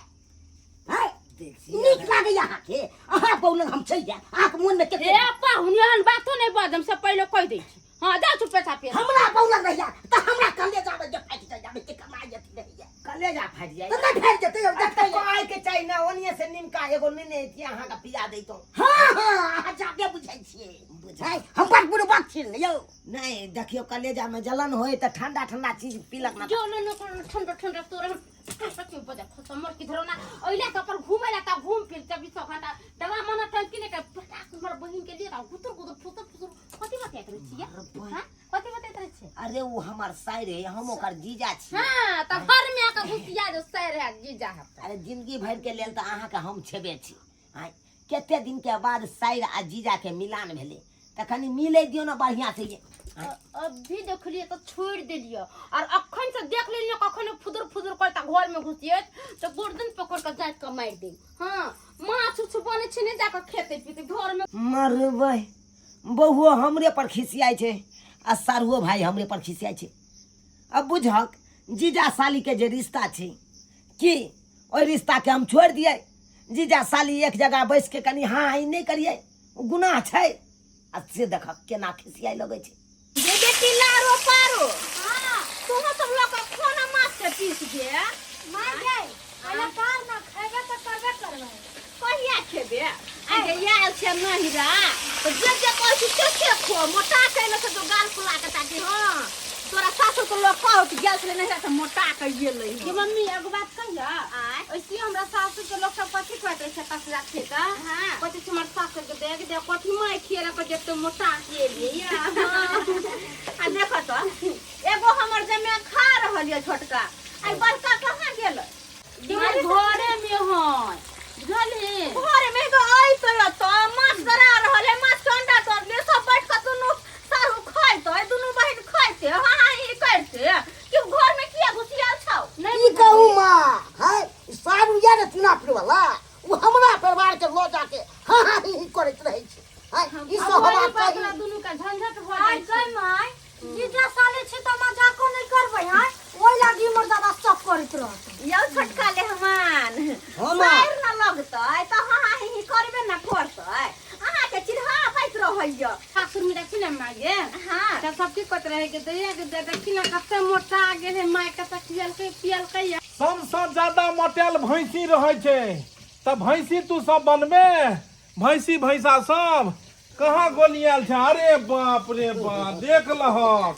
[SPEAKER 1] है, नीक लागैया अहाँके, अहाँ बहू लग हम चलि जायब, अहाँके मोन में कते
[SPEAKER 3] ए पाहुन एहन बातो नहीं बजम से पहिले कहि दै छी। हां जा चुपे चापे।
[SPEAKER 1] हमरा बहू लग रहिया त हमरा कलेजा में जे फाटि जाइया, के कमाई अथी रहैया।
[SPEAKER 2] कलेजा फाटि जाइया।
[SPEAKER 1] त नहि फाटि जेतै,
[SPEAKER 2] आ
[SPEAKER 1] देखतै।
[SPEAKER 2] कहै के चाही ना, ओनिये से निमका एगो नेने एतियै अहाँके पिया दैतौं।
[SPEAKER 1] हां हां अहाँ जादे बुझै छियै। बुझै हम बड़ बुड़बक छी ने यौ।
[SPEAKER 2] नहीं देखियो कलेजा में जलन होय त ठंडा ठंडा चीज पीलक ना।
[SPEAKER 3] जलन न कोनो ठंडा ठंडा तोरा कथी बजा खसम मर की धरो ना ओइला त पर घुमेला त घूम फिर 24 घंटा डरा मन टंकी ने के पटाक हमर बहिन के लिए गुतर गुतर फुसर फुसर कथी बतियात रहै छियै? हां कथी बतियात रहै छियै?
[SPEAKER 1] अरे ओ हमर साइर है, हम ओकर जीजा छी।
[SPEAKER 3] हां त घर में आके घुसिया जो साइर है जीजा है।
[SPEAKER 1] अरे जिंदगी भर के लेल त अहाँ के हम छेबे छी। आय कते दिन के बाद साइर आ जीजा के मिलान भेलै त कनी मिलै दियौ ने बढ़िया से ये।
[SPEAKER 3] अभी देखलिए तो छोड़ देलिए और अखन से देख लेलिए कखन फुदुर फुदुर करता घर में घुसिए तो गर्दन पकड़ के जात के मार दे। हां माछ उछ बने छै ने जाके खेते पीते घर में।
[SPEAKER 1] मरबै बहुओ हमरे पर खिसियाइ छै आ सारुओ भाई हमरे पर खिसियाइ छै। अब बुझक जीजा साली के जे रिश्ता छै कि ओहि रिश्ता के हम छोड़ दिए, जीजा साली एक जगह बैस के कनी हाँ हाँ नहि करिए, ओ गुनाह छै। आ से देखक केना खिसियाइ लगै छै।
[SPEAKER 7] जे बेटी लारो पारो। हां, तोह सब लऽ कऽ खाना माछ के पीस गे।
[SPEAKER 5] माय गे, अरे कार ना खेबे त करबे करबै।
[SPEAKER 7] कहिया खेबे? आ गे आयल छै नहिरा, त जे जे कहै छी से से खो, मोटा के एलो से जो गाल फुला के ताकि हां, तोरा सासु के लोग कहौ कि गेल छलै नहिरा त मोटा के गेलै।
[SPEAKER 3] ये मम्मी एगो बात कहिया?
[SPEAKER 7] आय।
[SPEAKER 3] ऐसे हमरा सासु के लोग सब कथी कहैत रहै छै कसरा खेता?
[SPEAKER 7] हां।
[SPEAKER 3] कथी छै हमर सासु के देख दे कथी माय खिएला के जते मोटा गेलियै।
[SPEAKER 7] आ देखो त एगो हमर जमे खा रहल ये छोटका, आई बड़का कहाँ गेल?
[SPEAKER 3] हमर घरे में है, बुझलही?
[SPEAKER 7] घरे में तो आई तो तो माछ धरा रहल है, माछ के अंडा तोड़ ले सब बैठ के दुनू साहू खाइते, दुनू बहिन खाइते, हाँ हाँ ई करते कि घर में किया घुसियाल छौ?
[SPEAKER 1] नहीं की कहू माँ, है सारू या ने चुना फिर वाला वो हमरा परिवार के लो जाके हाँ हाँ ही ही करैत रहै छै। है, ई सब
[SPEAKER 3] अब
[SPEAKER 1] हमरा
[SPEAKER 3] वही बात
[SPEAKER 1] कही।
[SPEAKER 3] ला दुनू का झंझट हो
[SPEAKER 5] आइ
[SPEAKER 3] जाइ छै।
[SPEAKER 5] गै माय, जीजा साले छी त मजाको नहि करबै, हैं? ओहि लागी मर्दाबा सब करैत रहत।
[SPEAKER 7] यौ छोटका ले हमान।
[SPEAKER 1] हाँ माँ।
[SPEAKER 7] पैर न लगतै त हाँ हाँ ही ही करबे न करतै, अहाँ के चिढ़ाबैत रहैया।
[SPEAKER 3] सासुर में देखी ना माँ गे?
[SPEAKER 7] हाँ।
[SPEAKER 3] त सब की कहत रहे के दैया के दे देखी ना कते मोटा गेल है माय, कते खियलकै पियलकै या।
[SPEAKER 6] सबसँ ज्यादा मोटायल भैंसी रहै छै, त भैंसी तू सब बनबे? भैंसी भैंसा सब कहाँ गोलियाल छै? अरे बाप रे बाप, देख लहक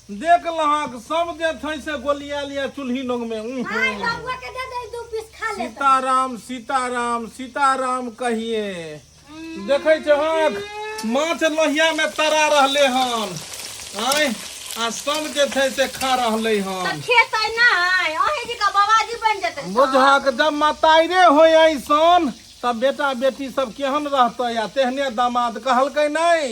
[SPEAKER 6] देख लहक सब जे छै से गोलियाल या चूल्ही लग में।
[SPEAKER 5] माय, बबुआ के दे दे 2 पीस खा
[SPEAKER 6] सीताराम सीताराम सीताराम कहिए। देखै छहक माछ लोहिया में तरा रहले हन, आय आ सब जे छै से खा रहले हन।
[SPEAKER 7] तऽ खेतै नहि, अहीं जी का बाबाजी बनि जेतै सब।
[SPEAKER 6] बुझहक जब मताइरे होय ऐसन तब बेटा बेटी सब केहन रहतै। आ तेहने दामाद कहलकै नहि,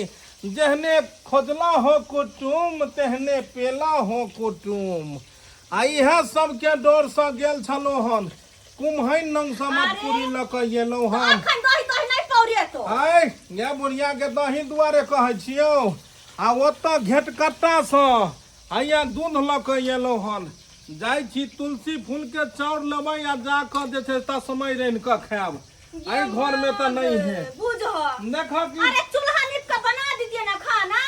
[SPEAKER 6] जेहने खोजला हो कुटुम तेहने पेला हो कुटुम। आ इएह सबके डरसँ गेल छलहुँ हन कुम्हैन नंगसँ मटकुरी लऽ कऽ एलहुँ हन।
[SPEAKER 7] अखन दही तही नहि पौरेतो।
[SPEAKER 6] आय गे बुढ़िया के दही दुआरे कहै छियौ। आ ओतऽ घेटकट्टासँ हैया दूध लऽ कऽ एलहुँ हन। जाइ छी तुलसी फूलके चाउर लेबै आ जा कऽ जे छै तस्मै रान्हि कऽ खायब। एहि घरमे तऽ नहि है।
[SPEAKER 7] बुझो
[SPEAKER 6] देखऽ कि
[SPEAKER 7] अरे चूल्हा नीप के बना दीजिए ना खाना।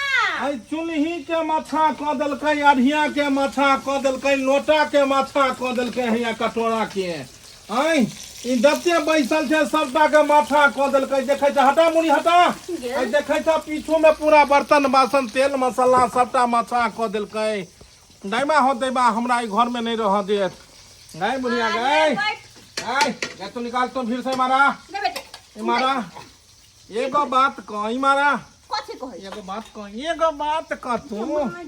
[SPEAKER 6] एहि चूल्ही के माछा कऽ देलकै, अढ़िया के माछा कऽ देलकै, लोटा के माछा कऽ देलकै, हैया कटोरा के। आँय ई जते बैसल छै सबटा के माछा कऽ देलकै। देखै छै, हटा मुड़ी हटा। आइ देखै छ पीछू में पूरा बर्तन बासन तेल मसाला सबटा माछा कऽ देलकै। दाइमा हो दैबा, हमरा ई घर में नहीं रह देत। गाय बुढ़िया गाय गाय गाय तू निकाल तो भीड़ से मारा मारा। एगो बात कह मारा।
[SPEAKER 7] कथी कहै?
[SPEAKER 6] एगो बात कह, एगो बात कह तू।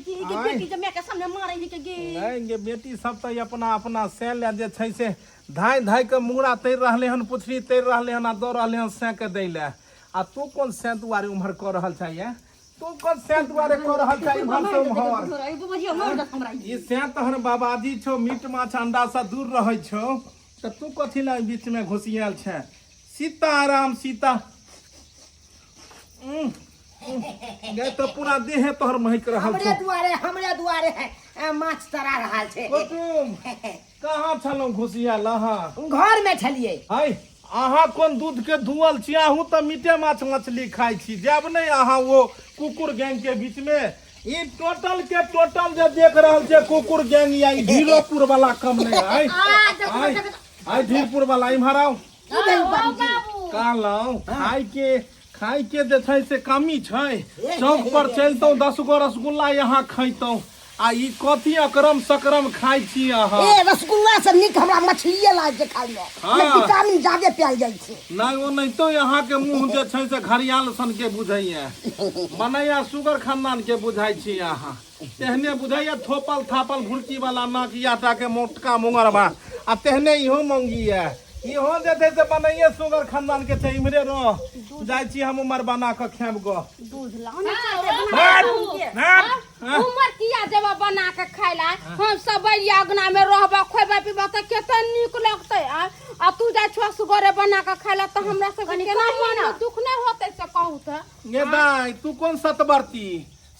[SPEAKER 7] जी के बेटी जे मैं के सामने मारै के गे।
[SPEAKER 6] नहीं गे बेटी सब तऽ अपना अपना सै ले जे छै से धाय धाय के मुड़ा तैर रहले हन, पुछड़ी तैर रहले हन आ दऽ रहले हन सै के दै ले। आ तू कोन सै दुआरे उम्हर कऽ रहल छै ये? तू कोन सै दुआरे कऽ रहल छै इम्हर से उम्हर? ई सै तहन बाबाजी छौ, मीट माछ अंडा से दूर रहै छौ, तऽ तू कथी लए बीच में घुसियाल छै? सीताराम सीता गे तऽ पूरा देहे तोहर महक रहल
[SPEAKER 1] हमरे
[SPEAKER 6] छौ।
[SPEAKER 1] दुआरे, हमरे दुआरे है, माछ तरा रहल छै।
[SPEAKER 6] कुटुम कहाँ छलहुँ घुसियाल अहाँ?
[SPEAKER 1] घर में छलियै।
[SPEAKER 6] है अहाँ कोन दूध के धुअल छी? अहूँ तऽ मीटे माछ मछली खाइ छी। जायब नहि अहाँ ओ कुकुर गैंग के बीच में? ई टोटल के टोटल जे देख रहल छै कुकुर गैंग या ई धीरोपुर वाला कम नहि है। आइ धीरपुर वाला इम्हर आउ। कहलहुँ खाय के, खाय के जे छै से कमी छै। चौक पर चलितहुँ 10 गो रसगुल्ला यहाँ खैतहुँ, आ ई कथी अकरम सकरम खाइ छी अहाँ?
[SPEAKER 1] ए रसगुल्ला से नीक हमरा मछलिए लागै छै खाय में।
[SPEAKER 6] हाँ।
[SPEAKER 1] विटामिन जादे पायल जाइ छै।
[SPEAKER 6] नहि ओनाहितो अहाँ के मुँह जे छै से घड़ियाल सन के बुझैया, बनैया सुगर खानदान के बुझाइ छी अहाँ। तेहने बुझैया थोपल थापल भुरकी वाला नाक याटा के मोटका मुंगरबा, आ तेहने इहो मौंगी है। इहो जे छै से बनैये सुगर खानदान के छै। इम्हरे रह जाइ छी हम उमर बना कऽ खायब गो।
[SPEAKER 7] दूध लाओ ना।
[SPEAKER 3] उमर किया जेबा बना के खाय ला? हम सब बलिया अंगना में रहबा खोबा पीबा तऽ कते नीक लगतै। आ तू जाइ छौ सुगरे बना के खाय ला तऽ हमरा सबके केना मन में दुख नहि होतै से कहू तऽ?
[SPEAKER 6] गे दाइ तू कोन सतबरती?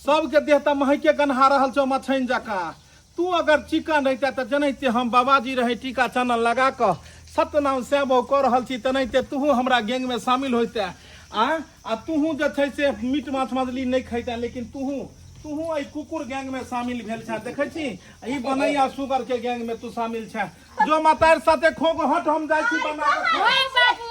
[SPEAKER 6] सबके देह तऽ महके गन्हा रहल छौ मछैन जकाँ। तू अगर चिकन रहिते तऽ जनैते हम बाबाजी रहे टीका चानन लगा कऽ सत्यनाम सेबो कऽ रहल छी तेनाहिते तूहू हमरा गैंग में शामिल होइते। आ तूहू जे छै से मीट माछ मछली नहि खैते, लेकिन तूहू तूहू एहि कुकुर गैंग में शामिल भेल छै। देखै छी ई बनैया सुगर के गैंग में तू शामिल छै। जो मतार साथे खोग हट, हम जाइ छी बना कऽ खायब। जाइ छी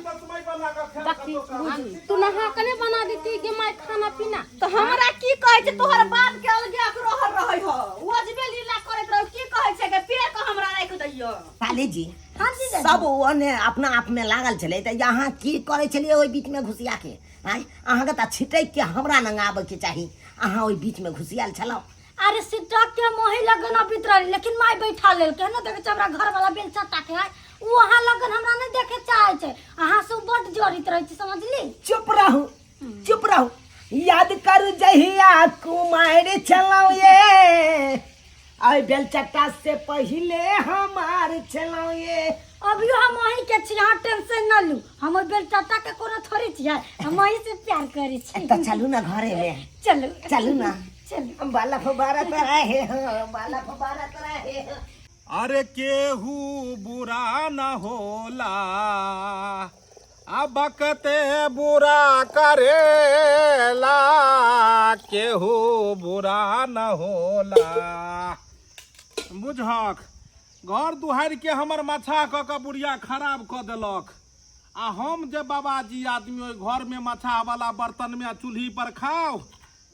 [SPEAKER 6] तस्मै बना कऽ खायब कतौ कऽ।
[SPEAKER 3] तू नहा के नहि बना देती गे माय खाना पीना?
[SPEAKER 7] तऽ हमरा की कहै छै तोहर बाप के अलगे अकरोहर रहै हो, ओ अजबे लीला करैत रहै। की कहै छै के पेड़ के हमरा राखि दैयो।
[SPEAKER 1] साली जी सब ओने अपना आप में लागल छलै तऽ अहाँ की करै छलियै ओहि बीच में घुसिया के? आँय अहाँके तऽ छिटक के हमरा लग आबऽ के चाही, अहाँ ओहि बीच में घुसियाल छलहुँ।
[SPEAKER 5] अरे सिटक के मोही लगन अबित रही, लेकिन माय बैठा लेलकै ने। देखै छै हमरा घर वाला बेल चट्टा के है, ओ अहाँ लगन हमरा नहि देखे चाहे छै, अहाँ से बड जड़ित रहै छै, समझली?
[SPEAKER 1] चुप रहू चुप रहू। याद कर जहिया कुमार छलहुँ ये, अइ बेलचट्टा से पहिले हमार छलहुँ ये।
[SPEAKER 5] अभियो हम अहीं के छी, अहाँ टेंशन न लू, हम ओहि बेलचट्टा के कोनो थोड़े छियै, हम अहीं से प्यार करै छी।
[SPEAKER 1] तऽ चलू ना घरे में।
[SPEAKER 5] चलू
[SPEAKER 1] चलू ना।
[SPEAKER 5] चलू।
[SPEAKER 1] बाला फुबारा रहे हो, बाला फुबारा रहे हो।
[SPEAKER 6] अरे केहू बुरा न होला, अब कते बुरा करेला, केहू बुरा न होला। बुझहक घर दुहारि के हमर माछा कऽ कऽ बुढ़िया खराब कऽ देलक। आ हम जे बाबाजी आदमी ओहि घर में माछा वाला बर्तन में आ चूल्ही पर खाओ,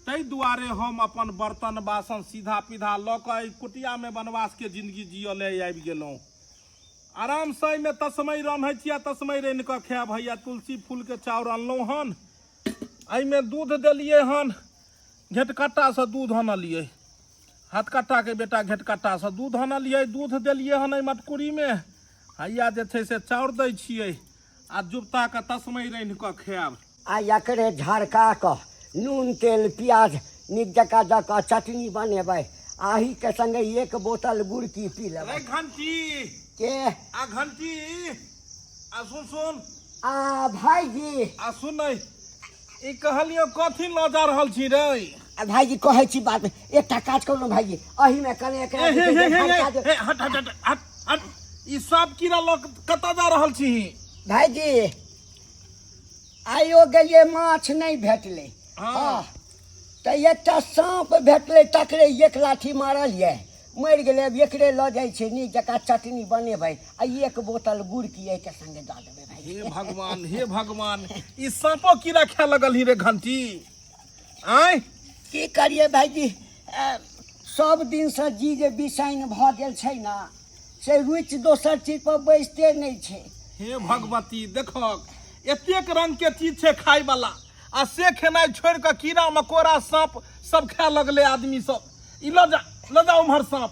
[SPEAKER 6] ताहि दुआरे हम अपन बर्तन बासन सीधा पीधा लऽ कऽ एहि कुटिया में वनवास के जिंदगी जियऽ ले आबि गेलहुँ। आरामसँ एहिमे तस्मै रन्है छी आ तस्मै रान्हि कऽ खायब। हैया तुलसी फूलके चाउर अनलहुँ हन, एहिमे दूध देलियै हन, घेटकट्टासँ दूध अनलियै, हथकट्टाके बेटा घेटकट्टासँ दूध अनलियै, दूध देलियै हन एहि मटकुरीमे। हैया जे छै से चाउर दै छियै आ जुबताके तस्मै रान्हि कऽ खायब।
[SPEAKER 2] आ एकरे झरका कऽ नून तेल प्याज नीक जकाँ दऽ कऽ चटनी बनेबै, आहीके संगे एक बोतल गुड़की पी लेबै।
[SPEAKER 6] रे घंटी
[SPEAKER 2] के
[SPEAKER 6] आ घंटी आ सुन सुन
[SPEAKER 2] आ भाईजी
[SPEAKER 6] आ सुन नै, ई कहलियो कथी लऽ जा रहल छी रे?
[SPEAKER 2] आ भाईजी कहै छी बात, एकटा काज करू ने भाईजी, एहिमे कने एकरा
[SPEAKER 6] हे, हे, हे, हे,
[SPEAKER 2] झरका दे।
[SPEAKER 6] हे, हट हट हट हट हट, ई सब कीड़ा लऽ कऽ कतऽ जा रहल छी?
[SPEAKER 2] भाईजी आइयो गेलियै माछ नहि भेटलै।
[SPEAKER 6] हाँ।
[SPEAKER 2] तऽ एकटा साँप भेटलै, तकरे एक लाठी मारलियै, मरि गेलै। आब एकरे लऽ जाइ छै, नीक जकाँ चटनी बनेबै आ एक बोतल गुड़की एहिके संगे दऽ देबै भाई।
[SPEAKER 6] हे भगवान, हे भगवान, ई साँपो कीड़ा खाए लगल ही रे घंटी? आँय
[SPEAKER 2] की करियै भाईजी, सब दिनसँ जी जे बिसाइन भऽ गेल छै ने, से रुचि दोसर चीज पर बैसते नहि छै।
[SPEAKER 6] हे भगवती, देखक एतेक रंग के चीज छै खाय वाला, आ से खेनाइ छोड़ि कऽ कीड़ा मकोड़ा साँप सब खाए लगलै आदमी सब। ई लऽ जा, लऽ जा उम्हर साँप।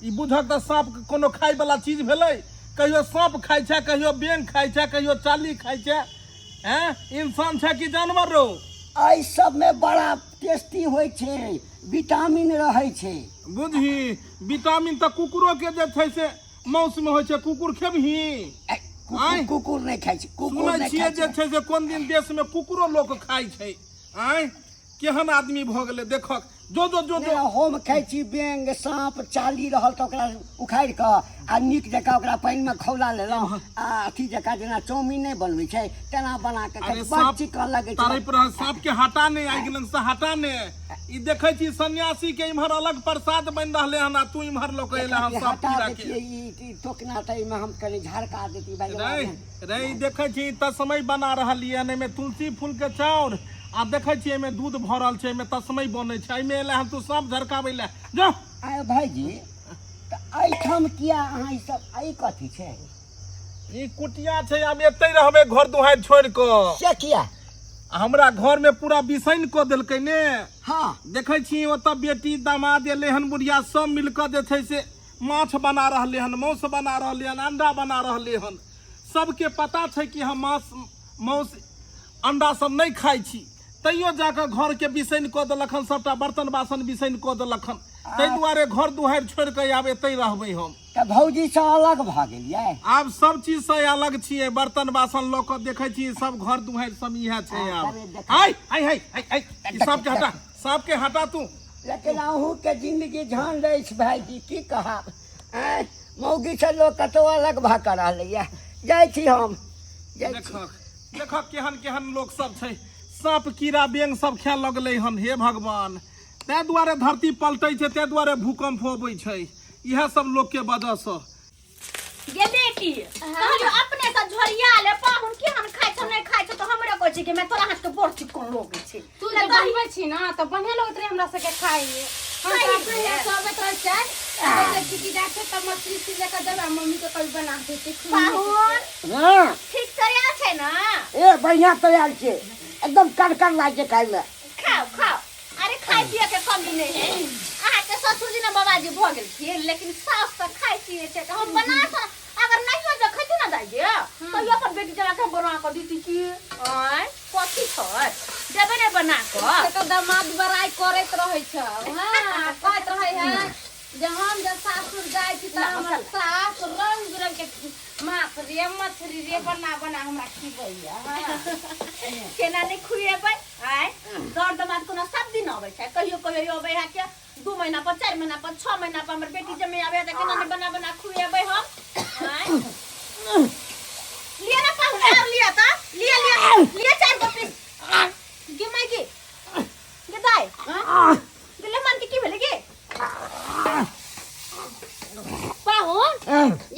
[SPEAKER 6] ई बुझक तऽ साँप कोनो खाय वाला चीज भेलै? कहियो साँप खाइ छै, कहियो बेंग खाइ छै, कहियो चाली खाइ छै। हैं, इंसान छै कि जानवर रो?
[SPEAKER 2] एहि सबमे बड़ा टेस्टी होइ छै, विटामिन रहै छै।
[SPEAKER 6] बुझही, विटामिन तऽ कुकुरो के जे छै से मांस में होइ छै। कुकुर खेबही?
[SPEAKER 2] ऐ, कुकुर
[SPEAKER 6] आँय?
[SPEAKER 2] कुकुर नहि खाइ छै, कुकुर
[SPEAKER 6] सुनै
[SPEAKER 2] नहि
[SPEAKER 6] छियै
[SPEAKER 2] खाइ
[SPEAKER 6] जे
[SPEAKER 2] छै।
[SPEAKER 6] छै से कोन दिन देश में कुकुरो लोक खाइ छै। आँय, केहन आदमी भऽ गेलै देखक। जो जो जो
[SPEAKER 2] नहि,
[SPEAKER 6] जो।
[SPEAKER 2] हम खाइ छी बेंग साँप चाली रहल तऽ ओकरा उखाड़ि कऽ आ नीक जकाँ ओकरा पानिमे खौला लेलहुँ आ अथी जकाँ जेना चाउमीन नहि बनबै छै तेना बना कऽ खाइ
[SPEAKER 6] अरे
[SPEAKER 2] छी। बड़
[SPEAKER 6] साँप
[SPEAKER 2] चिकन लगै छै।
[SPEAKER 6] तड़पि रहल साँप के हटा नहि, आगि लग से हटा ने। ई देखै छी सन्यासी के इम्हर अलग प्रसाद बनि रहलै हन आ तू इम्हर लऽ कऽ एलै हन
[SPEAKER 2] एकरा
[SPEAKER 6] साँप
[SPEAKER 2] हटा
[SPEAKER 6] कीड़ा के।
[SPEAKER 2] दैतियै ई टोकना तऽ एहिमे हम कनि झरका दैती भाइ।
[SPEAKER 6] रे रे, ई देखै छी तस्मै बना रहलियै हन, एहिमे तुलसी फूल के चाउर आ देखै छी एहिमे दूध भरल छै, एहिमे तस्मै बनै छै। एहिमे एलै हन तू साँप झरकाबै लए? जो।
[SPEAKER 2] आय भाइजी, तऽ एहिठाम किया अहाँ ई सब, ई कथी छै?
[SPEAKER 6] ई कुटिया छै, आब एतै रहबै घर दुहारि छोड़ि कऽ।
[SPEAKER 2] से किया?
[SPEAKER 6] हमरा घर में पूरा बिसैन कऽ देलकै ने।
[SPEAKER 2] हाँ।
[SPEAKER 6] देखै छी ओतऽ बेटी दामाद एलै हन, बुढ़िया सब मिल कऽ जे छै से माछ बना रहलै हन, मांस बना रहलै हन, अंडा बना रहलै हन। सबके पता छै कि हम माछ मांस अंडा सब नहि खाइ छी, तैयो जाकऽ घरके बिसैन कऽ देलक हन, सबटा बर्तन बासन बिसैन कऽ देलक हन। ताहि दुआरे घर दुहारि छोड़ि कऽ आब एतै रहबै हम।
[SPEAKER 2] तऽ भौजीसँ अलग भऽ गेलियै?
[SPEAKER 6] आब सब चीजसँ अलग छियै, बर्तन बासन लऽ कऽ देखै छी सब घर दुहारि सब इएह छै आब। हाय हाय हाय हाय हाय, ई सबके हटा, सबके हटा तू।
[SPEAKER 2] लेकिन अहूँके जिंदगी झंड अछि भाईजी, की कहब। आँय, मौगीसँ लोक कतहु अलग भऽ कऽ रहलैए। जाइ छी हम, जाइ छी।
[SPEAKER 6] देखक देखक केहन केहन लोक सब छै, साँप कीड़ा बेंग सब खाए लगलै हन। हे भगवान, ताहि दुआरे धरती पलटै छै, ताहि दुआरे भूकंप अबै छै, इएह सब लोक के वजह से।
[SPEAKER 7] गे बेटी, कहलियो अपने से झोरिया ले, पाहुन केहन खाइ छौ नहि खाइ छौ, तऽ हमरे कहै छै कि मैं तोरा हाथ के बड़ चिकन लगै छै।
[SPEAKER 3] तू जे बनबै छी ना तऽ बढ़िआँ लगैत रहै हमरा सबके खाइ। हम तऽ अपने यहाँ से अबैत रहै छियै, देखै छी कि जाइ छै तऽ मछली उछली लऽ कऽ देबै आ मम्मी के कभी बना देतै।
[SPEAKER 7] पाहुन
[SPEAKER 2] हाँ।
[SPEAKER 7] ठीक तैयार छै ना?
[SPEAKER 2] ए बढ़िया तैयार छै, एकदम कड़कड़ लागै छै खाइमे।
[SPEAKER 7] खाओ खाओ, अरे खाय पिए के कमी नहीं है। अहाँ के ससुर जी ने बाबाजी भऽ गेलखिन, लेकिन सास तऽ खाय पिए छै, तऽ हम बना कऽ अगर नहियो जे खैतु ना दाइ गे, तैयो अपन बेटी जमा के बना कऽ दीती की। आँय कथी छै, देबै ने बना कऽ।
[SPEAKER 3] से तऽ दामाद बड़ाइ करैत रहै छौ। हाँ, कहैत रहै है जे हम जे सासुर जाइ छी तऽ हमर सास रंग बिरंग के माछ रे मछली रे बना बना हमरा खिबैया। हाँ।
[SPEAKER 7] केना नहि खुएबै? आँय दर दमाद कोनो सब दिन अबै छै, कहियो कहियो अबै है के 2 महीना पर, 4 महीना पर, 6 महीना पर हमर बेटी जमे आबै है, तऽ केना नहि बना बना खुएबै हम? आँय लिअ ना पाहुन, आर लिअ तऽ लिअ लिअ लिअ 4 गो पीस। गे माय गे, गे दाइ गे, मेहमान के की भेलै गे?
[SPEAKER 3] पाहुन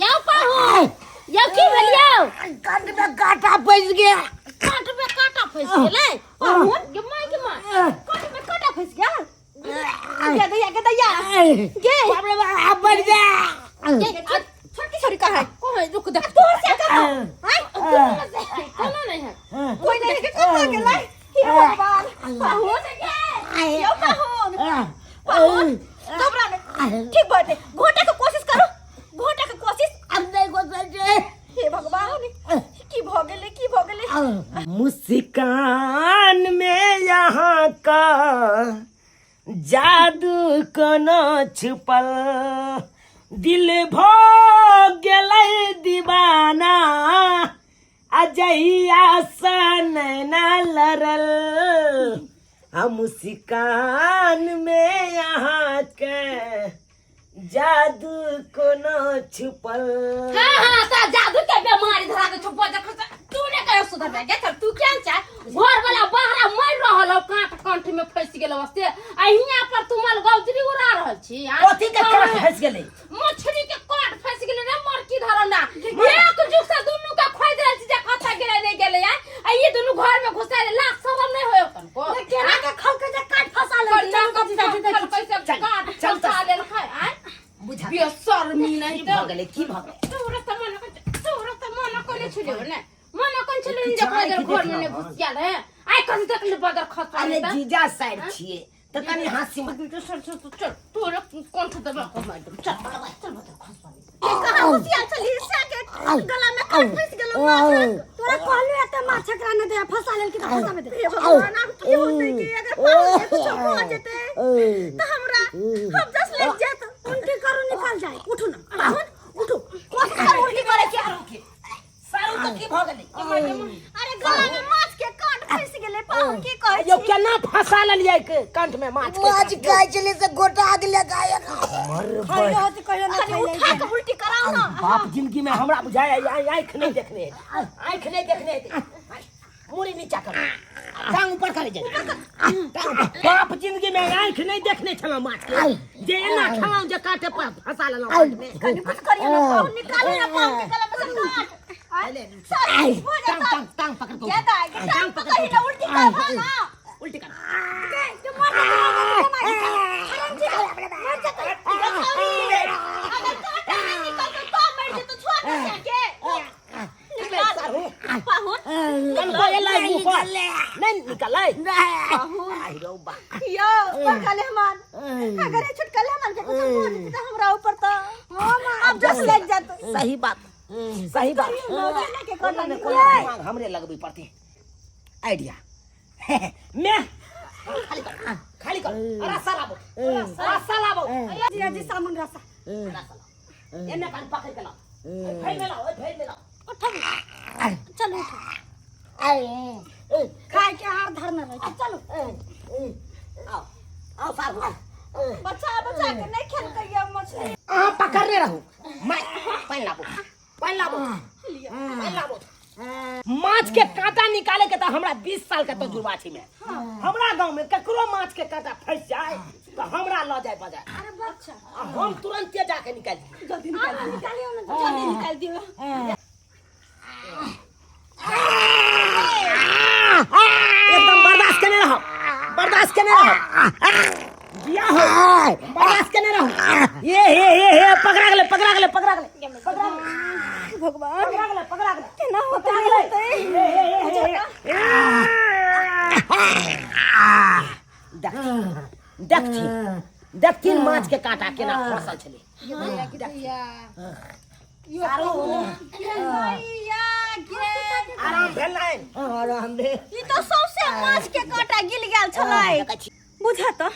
[SPEAKER 3] यौ, पाहुन यौ, की भेल यौ?
[SPEAKER 2] कंठ में कांटा फंसि गेल।
[SPEAKER 3] कंठ में कांटा फंसि गेलै पाहुन? गे माय गे माय, कंठ में कांटा फंसि गेल?
[SPEAKER 7] गे दैया, गे दैया गे,
[SPEAKER 2] बाप रे बाप, बढ़ जा।
[SPEAKER 7] गे छोटकी छोरी कहाँ है?
[SPEAKER 1] मुस्कान में यहाँ का जादू कोनो छुपल दिल भो गेलै दीवाना अजैया सा नैना लड़ल आ मुस्कान में यहाँ के जादू कोनो छुपल।
[SPEAKER 3] हाँ हाँ ता जादू के बीमारी धरा के छुपा जा तू ने कहे सुधर जा गे तू क्या चाह घर वाला बाहरा मर रहल हो कांट कंठ में फंस गेल से आ हियां पर तू मल गौजरी उड़ा रहल छी आ
[SPEAKER 1] कथी के कांट फंस गेलै?
[SPEAKER 3] मछली के कांट फंस गेलै रे मरकी धरल ना एक जुग से दुनू के खोज रहल छी जे कतऽ गेलै नहीं गेलै आ आ ई दुनू घर में घुसा ले लाख शरम नहीं होय तनको
[SPEAKER 5] केना के खल के जे काट फंसा ले
[SPEAKER 3] चलू जीजा जी देखी कैसे काट
[SPEAKER 1] चल
[SPEAKER 3] फंसा लेल है आय
[SPEAKER 1] बुझा
[SPEAKER 3] बेशर्मी नहीं
[SPEAKER 1] की भऽ गेलै की भऽ गेलै?
[SPEAKER 3] तोरा त मन तोरा त मन कोने छुलियो ने मन कोन छुलियो जे
[SPEAKER 1] आँखि
[SPEAKER 3] घर
[SPEAKER 1] देख
[SPEAKER 3] घर में ने घुस गेल है आइ कथी देखली बदर खस
[SPEAKER 1] अरे जीजा साइड छियै तऽ कनि हँसी मत
[SPEAKER 3] चल चल चल तोरा कंठ दबा के मार देब चल चल बदर खस
[SPEAKER 7] कहाँ घुसिया छली से के गला में काट फंस गेलो माछ।
[SPEAKER 5] तोरा कहलु एते माछ एकरा न दे फंसा लेल कि तऽ फंसाबे दे।
[SPEAKER 7] हे भगवान, आब की होतै कि अगर पाहुन के कुछो भऽ जेतै तऽ हमरा हम जस लग जात।
[SPEAKER 5] उल्टी करू निकल जाए।
[SPEAKER 7] उठू ना पाहुन, उठू। कोशिश करू उल्टी करे के।
[SPEAKER 1] सारू तऽ की भऽ गेलै?
[SPEAKER 7] अरे गला में माछ के कांट फंस गेलै पाहुन, की कहै
[SPEAKER 1] यौ
[SPEAKER 7] छी?
[SPEAKER 1] केना फंसा लेलियै के कंठ में माछ के?
[SPEAKER 2] माछ खाइ छलै से गोटा गेलै गायक।
[SPEAKER 5] खैले होती कहियो ना
[SPEAKER 7] कनि
[SPEAKER 5] खैले।
[SPEAKER 7] उठा के उल्टी कराउ ना।
[SPEAKER 1] बाप जिंदगी में हमरा बुझाय आँखि नहीं देखने हेतै, आँखि नहीं देखने हेतै। मुड़ी नीचा कर, टांग ऊपर करे जाय। बाप जिंदगी में आँखि नहीं देखने छलहुँ माछ के, जे एना खेलहुँ जे कांटे पर फंसा लेलहुँ कंठ में।
[SPEAKER 7] कनि कुछ करियौ ना पाहुन, निकालू ना पाहुन के गला में से कांट। सारी कुछ भऽ
[SPEAKER 1] टांग
[SPEAKER 7] जेतै।
[SPEAKER 1] टांग टांग पकड़ के
[SPEAKER 7] के दाइ, के टांग पकड़ही ना, उल्टी करबह ना।
[SPEAKER 1] उल्टी कर।
[SPEAKER 7] के के मर जेतै, मर जेतै, मर जेतै। मर जेतै, अगर कांटा नहि निकलतौ तऽ मरि जेतौ, छोड़ दे के। निकाल पाहुन।
[SPEAKER 1] कनको एलै मुँह पर नहीं निकलै। आई रौ बा।
[SPEAKER 7] यौ बड़का मेहमान, अगर ये छोटका मेहमान के कुछ भऽ जेतै तऽ हमरा ऊपर तऽ आब जस लागि जात।
[SPEAKER 1] सही बात, सही बात।
[SPEAKER 7] केना के
[SPEAKER 1] कोनो
[SPEAKER 7] कोना
[SPEAKER 1] ने कोनो
[SPEAKER 7] निकलै?
[SPEAKER 1] दिमाग हमरे लगबै पड़तै। आइडिया मैं खाली कर, खाली कर। रस्सा लाबो, रस्सा लाबो।
[SPEAKER 5] जीजा जी सामुन रसा।
[SPEAKER 1] रस्सा लाबो, एने कान पकड़ के लाओ। ओइ फैल में लाओ, ओइ फैल में लाओ।
[SPEAKER 5] उठो, चलो उठो। खाए के हार धरने रहे, चलो।
[SPEAKER 1] आओ आओ साहब, आओ।
[SPEAKER 7] बच्चा बच्चा के नहीं खेलकै ये मछली।
[SPEAKER 1] अहाँ पकड़ने रहू। मैं पानि लाबो, पानि लाबो, पानि लाबो। माछ के कांटा निकाले के तऽ हमरा 20 साल के तजुर्बा छै। में हमरा गांव में ककरो माछ के कांटा फंस जाए तऽ हमरा लऽ जाए बाजार।
[SPEAKER 5] अरे बच्चा,
[SPEAKER 1] आ हम तुरंते जाके निकालि दियै।
[SPEAKER 7] जल्दी निकाल दियौ,
[SPEAKER 5] निकालियो ना।
[SPEAKER 7] जल्दी निकाल दियौ।
[SPEAKER 1] एकदम बर्दाश्त केने रहब, बर्दाश्त केने रहब। बिया हो, बर्दाश्त केने रहू। ये हे हे हे, पकड़ा गेलै, पकड़ा गेलै, पकड़ा गेलै, पकड़ा गेलै।
[SPEAKER 7] भगवान,
[SPEAKER 1] पकड़ा गेलै, पकड़ा गेलै।
[SPEAKER 7] केना होतै नहि होतै?
[SPEAKER 1] हे हे हे हे देखथिन, देखथिन, देखथिन माछ के कांटा केना फंसल छलै।
[SPEAKER 7] भैया गे,
[SPEAKER 1] आराम भेल नहि?
[SPEAKER 2] आराम भेल।
[SPEAKER 7] ई तऽ सौंसे माछ के कांटा गिल गेल छलै। बुझऽ तऽ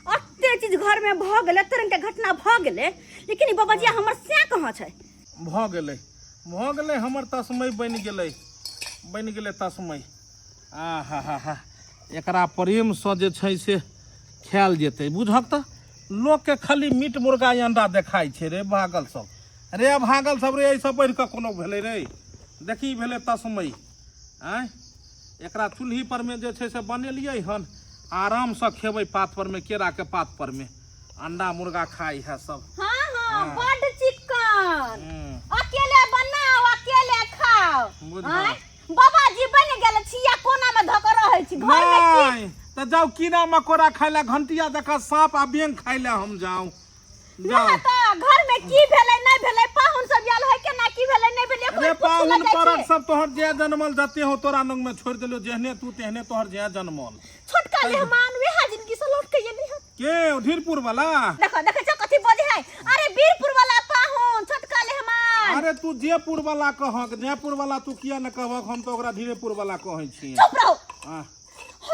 [SPEAKER 7] अते चीज घर में भऽ गेलै, एते रंग के घटना भऽ गेलै, लेकिन ई बाबाजी हमर सैं कहाँ छै?
[SPEAKER 6] भऽ गेलै, भऽ गेलै, हमर तस्मै बनि गेलै, बनि गेलै तस्मै। आ हा हा हा, एकरा प्रेमसँ जे छै से खायल जेतै। बुझक तऽ लोकके खाली मीट मुर्गा अंडा देखाइ छै। रे भागल सब, रे भागल सब रे, एहिसँ बढ़ि कऽ कोनो भेलै रे? देखी भेलै तस्मै। आँय, एकरा चूल्ही परमे जे छै से बनेलियै हन, आरामसँ खेबै। पात परमे, केराके पात परमे अंडा मुर्गा खाइ है सब।
[SPEAKER 7] हाँ हाँ, बड चिकन। अकेले बनाओ, अकेले खाओ।
[SPEAKER 6] बुझल।
[SPEAKER 7] आँय, बाबाजी बनि गेल छी या कोना में धऽ कऽ रहै छी घर में की?
[SPEAKER 6] नहि तऽ जाउ कीड़ा मकोड़ा खाय लए, घंटिया जकाँ साँप आ बेंग खाय लए हम जाउ जाउ।
[SPEAKER 7] नहि तऽ घर में की भेलै नहि भेलै, पाहुन सब आयल है, केना की भेलै नहि भेलै,
[SPEAKER 6] रे
[SPEAKER 7] कोइ पूछै लए
[SPEAKER 6] पाहुन
[SPEAKER 7] जाइ
[SPEAKER 6] परक
[SPEAKER 7] छै?
[SPEAKER 6] सब तोहर जे जनमल जते हो तोरा नंग में छोड़ि देलियौ, जेहने तू तेहने तोहर जे जनमल।
[SPEAKER 7] छोटका मेहमान वएह जिंदगी से लौट के एली हन।
[SPEAKER 6] के धीरपुर वाला?
[SPEAKER 7] देखो देखो छौ कथी बजे है। अरे वीरपुर वाला पाहुन छोटका मेहमान।
[SPEAKER 6] अरे तू जयपुर वाला कहक जयपुर वाला तू किया ने कहबक हम तऽ ओकरा धीरेपुर वाला कहै छियै
[SPEAKER 7] चुप रहो
[SPEAKER 6] आह,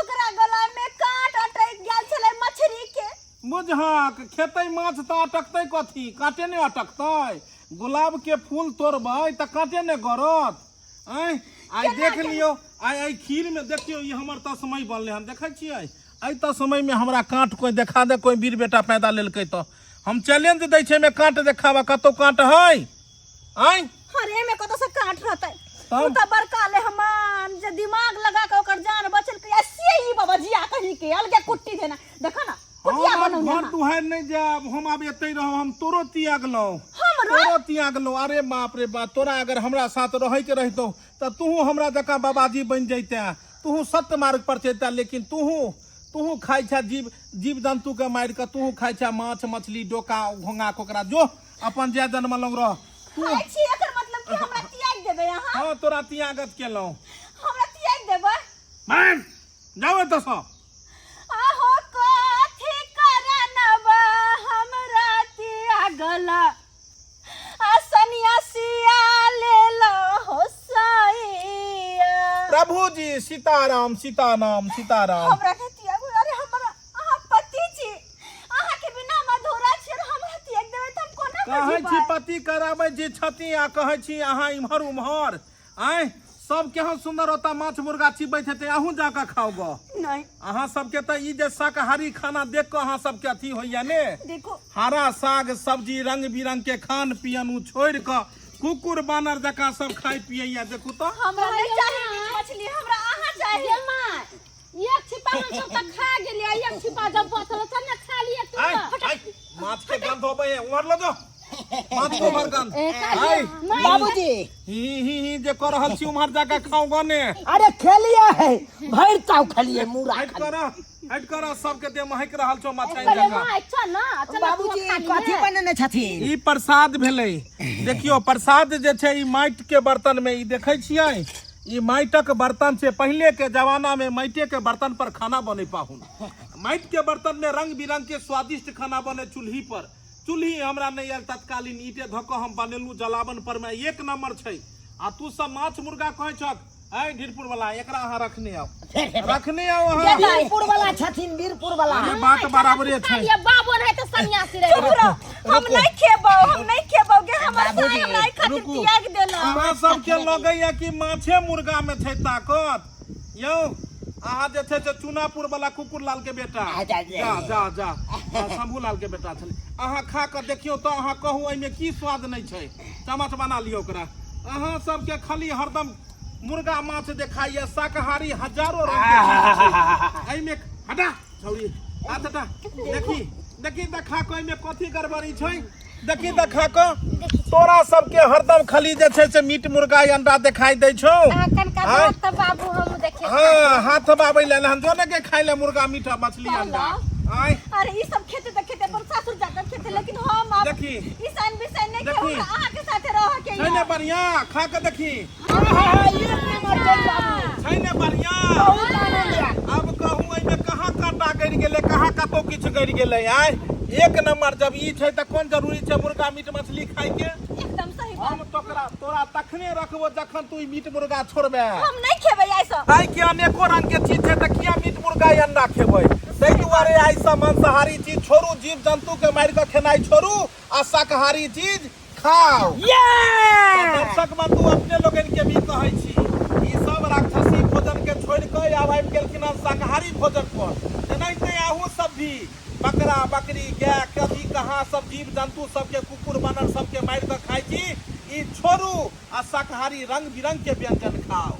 [SPEAKER 7] ओकरा गला में कांट अटक गेल छलै मछली के
[SPEAKER 6] बुझहक खेतै माछ तऽ अटकतै कथी काँटे ने अटकतै गुलाब के फूल तोड़बै तऽ काँटे ने गड़त आँय आइ देख लियौ आइ एहि खीरमे देखियौ ई हमर तस्मै बनलै हन देखै छियै एहि तस्मैमे हमरा काँट कोइ देखा दे कोइ वीर बेटा पैदा लेलकै तऽ हम चैलेंज दै छियै एहिमे काँट देखाबऽ कतौ काँट है आँय
[SPEAKER 7] अरे एमे कतौ से कांट रहतै
[SPEAKER 6] तब?
[SPEAKER 7] उ त बड़का ले हमान जे दिमाग लगा के ओकर जान बचल के से ई बाबा जिया कहीं के अलगे कुट्टी देना देखो ना कुटिया
[SPEAKER 6] हम आब
[SPEAKER 7] बनौने
[SPEAKER 6] घर
[SPEAKER 7] हन।
[SPEAKER 6] दुहारि नहि जायब हम आब एतै रहब हम तोरो त्यागलहुँ
[SPEAKER 7] हमरो
[SPEAKER 6] तोरो त्यागलहुँ अरे बाप रे बाप तोरा अगर हमरा साथ रहैके रहितौ तऽ तूहू हमरा जकाँ बाबाजी बनि जैते तूहू सत्य मार्ग पर चलिते लेकिन तूहू तूहू खाइ छह जीव जीव जन्तुके मारि कऽ तूहू खाइ छह माछ मछली डोका घोंघा कोकरा जो अपन जय जन्म लग रह तू
[SPEAKER 7] खाइ छी एकर मतलब कि हमरा त्याग देबै अहाँ
[SPEAKER 6] हँ तोरा त्यागत केलहुँ
[SPEAKER 7] हमरा त्याग देबै
[SPEAKER 6] मार जाओ एतऽसँ
[SPEAKER 7] आहो कथी करनबा हमरा त्यागला आ सन्यासिया लेलो हो सैया
[SPEAKER 6] प्रभु जी सीताराम सीताराम सीताराम
[SPEAKER 7] हमरा के त्यागू अरे हमरा अहाँ पति छी अहाँ के बिना हम अधूरा छी और हमरा त्याग देबै त हम कोना
[SPEAKER 6] कहै छी
[SPEAKER 7] जीबै
[SPEAKER 6] पति कराबै छी छति आ कहै छी अहाँ इम्हर उम्हर आँय सब केहन सुन्दर ओतऽ माछ मुर्गा चिबैत हेतै अहूँ जाकऽ खाउ गऽ
[SPEAKER 7] नहीं
[SPEAKER 6] अहाँ सबके तऽ ई जे शाकाहारी खाना देख कऽ अहाँ सबके अथी होइया ने
[SPEAKER 7] देखो
[SPEAKER 6] हरा साग सब्जी रंग बिरंग के खान पियन उ छोड़ि कऽ कुकुर बानर जकाँ सब खाइ पियैया देखू तऽ
[SPEAKER 7] हमरा नहीं चाही मीट मछली हमरा अहाँ चाही
[SPEAKER 5] ये माय एक छिपा हम सब तऽ खा गेलियै एक छिपा जब बचल चल ने खा लिए तू
[SPEAKER 6] आय आय माछ के गंध होबै है उमर लो जो माछ के उमर गंध आय
[SPEAKER 1] बाबूजी
[SPEAKER 6] ही ही ही जे कर रहल छी उम्हर जाके खाउ गने
[SPEAKER 1] अरे खेलिए है भरि चाव खेलिए मुरा
[SPEAKER 6] हट कर हट कर सबके देह महक रहल छौ मछाइन
[SPEAKER 5] कहलियै
[SPEAKER 6] जकाँ
[SPEAKER 5] माय चल ना चल ना, तू
[SPEAKER 1] बाबूजी
[SPEAKER 5] खा लिए।
[SPEAKER 1] कथी बनेने छथिन
[SPEAKER 6] ई प्रसाद भेलै देखियौ प्रसाद जे छै ई माटि के बर्तन में ई देखै छियै ई माटिक बर्तन छै पहिले के जमाना में माटिे के बर्तन पर खाना बनै पाहुन माटि के बर्तन में रंग बिरंग के स्वादिष्ट खाना बने चूल्ही पर चूल्ही हमरा नहि आयल तत्कालीन ईटे धऽ कऽ हम बनेलहुँ जलावन पर मे एक नंबर छै आ तू सब माछ मुर्गा कहै छक ऐ ढीरपुर वाला एकरा अहाँ रखने आउ रखने आउ अहाँ
[SPEAKER 1] वीरपुर वाला छथिन वीरपुर वाला
[SPEAKER 6] अरे बात बराबरे छै
[SPEAKER 5] ये बाबू रहे तो सन्यासी रहे
[SPEAKER 7] चुप रहो हम नहीं खेबो हम नहीं खेबो गे हमर साई हमरा एहि खातिर
[SPEAKER 6] रुकू।
[SPEAKER 7] त्याग देला
[SPEAKER 6] अहाँ सबके लगैया कि माछे मुर्गा में छै ताकत यौ अहाँ जे छै से चुनापुर वाला कुकुर लाल के बेटा
[SPEAKER 1] अच्छा, अच्छा।
[SPEAKER 6] जा जा जा आ, शंभू लाल के बेटा छलै अहाँ खा कऽ देखियौ तऽ अहाँ कहू एहिमे की स्वाद नहि छै चम्मच बना लियौ ओकरा अहाँ सबके खाली हरदम मुर्गा माछ देखाइए शाकाहारी हजारो रंग के चीज छै एहिमे हटा छौरी हाथ हटा देखी देखी देखा कऽ एहिमे कथी गड़बड़ी छै देखी देखा कऽ तोरा सबके हरदम खाली जे छै से मीट मुर्गा अंडा देखाई दै छौ
[SPEAKER 3] कनका
[SPEAKER 6] आँय?
[SPEAKER 3] तऽ बाबू हम देखे
[SPEAKER 6] हाँ हाथ बाबै ले हम जो ने के खाइ ले मुर्गा मीट आ मछली अंडा आय
[SPEAKER 7] अरे ई सब खेते त खेते अपन सासुर जाकर खेते लेकिन हम अब
[SPEAKER 6] देखी।
[SPEAKER 7] ईसान बिसान नहीं
[SPEAKER 6] देखी।
[SPEAKER 7] खेब अहाँ के साथे रह के
[SPEAKER 6] छै ने बढ़िया खा के देखी
[SPEAKER 1] एक नंबर छै बाबू
[SPEAKER 6] छै ने बढ़िया
[SPEAKER 1] बहुत आनंद आयल।
[SPEAKER 6] अब कहू एहिमे कहाँ कांटा गड़ि गेलै कहाँ कतौ किछु गड़ि गेलै आय एक नंबर जब ई छै तऽ कोन जरूरी छै मुर्गा मीट मछली खाइके
[SPEAKER 7] एकदम सही बात
[SPEAKER 6] हम तोरा तोरा तखने रखबो जखन तू ई मीट मुर्गा छोड़बे
[SPEAKER 7] हम नहीं खेबै आइ सब
[SPEAKER 6] खाइ के अनेको रंग के चीज छै तऽ किया मीट मुर्गा या अंडा खेबै ताहि दुआरे आइ सब मांसाहारी चीज छोड़ू जीव जन्तु के मारि कऽ खेनाइ छोड़ू आ शाकाहारी चीज खाउ तऽ दर्शक बंधु अपने लोगन के भी कहै छी ई सब राक्षसी भोजन के छोड़ि कऽ आब आबि गेलखिन हन शाकाहारी भोजन पर तेनाहिते अहूँ सब भी बकरा बकरी गाय कथी कहाँ सब जीव जन्तु सबके कुकुर बानर सबके मारि कऽ खाइ छी ई छोड़ू आ शाकाहारी रंग बिरंग के व्यंजन खाउ।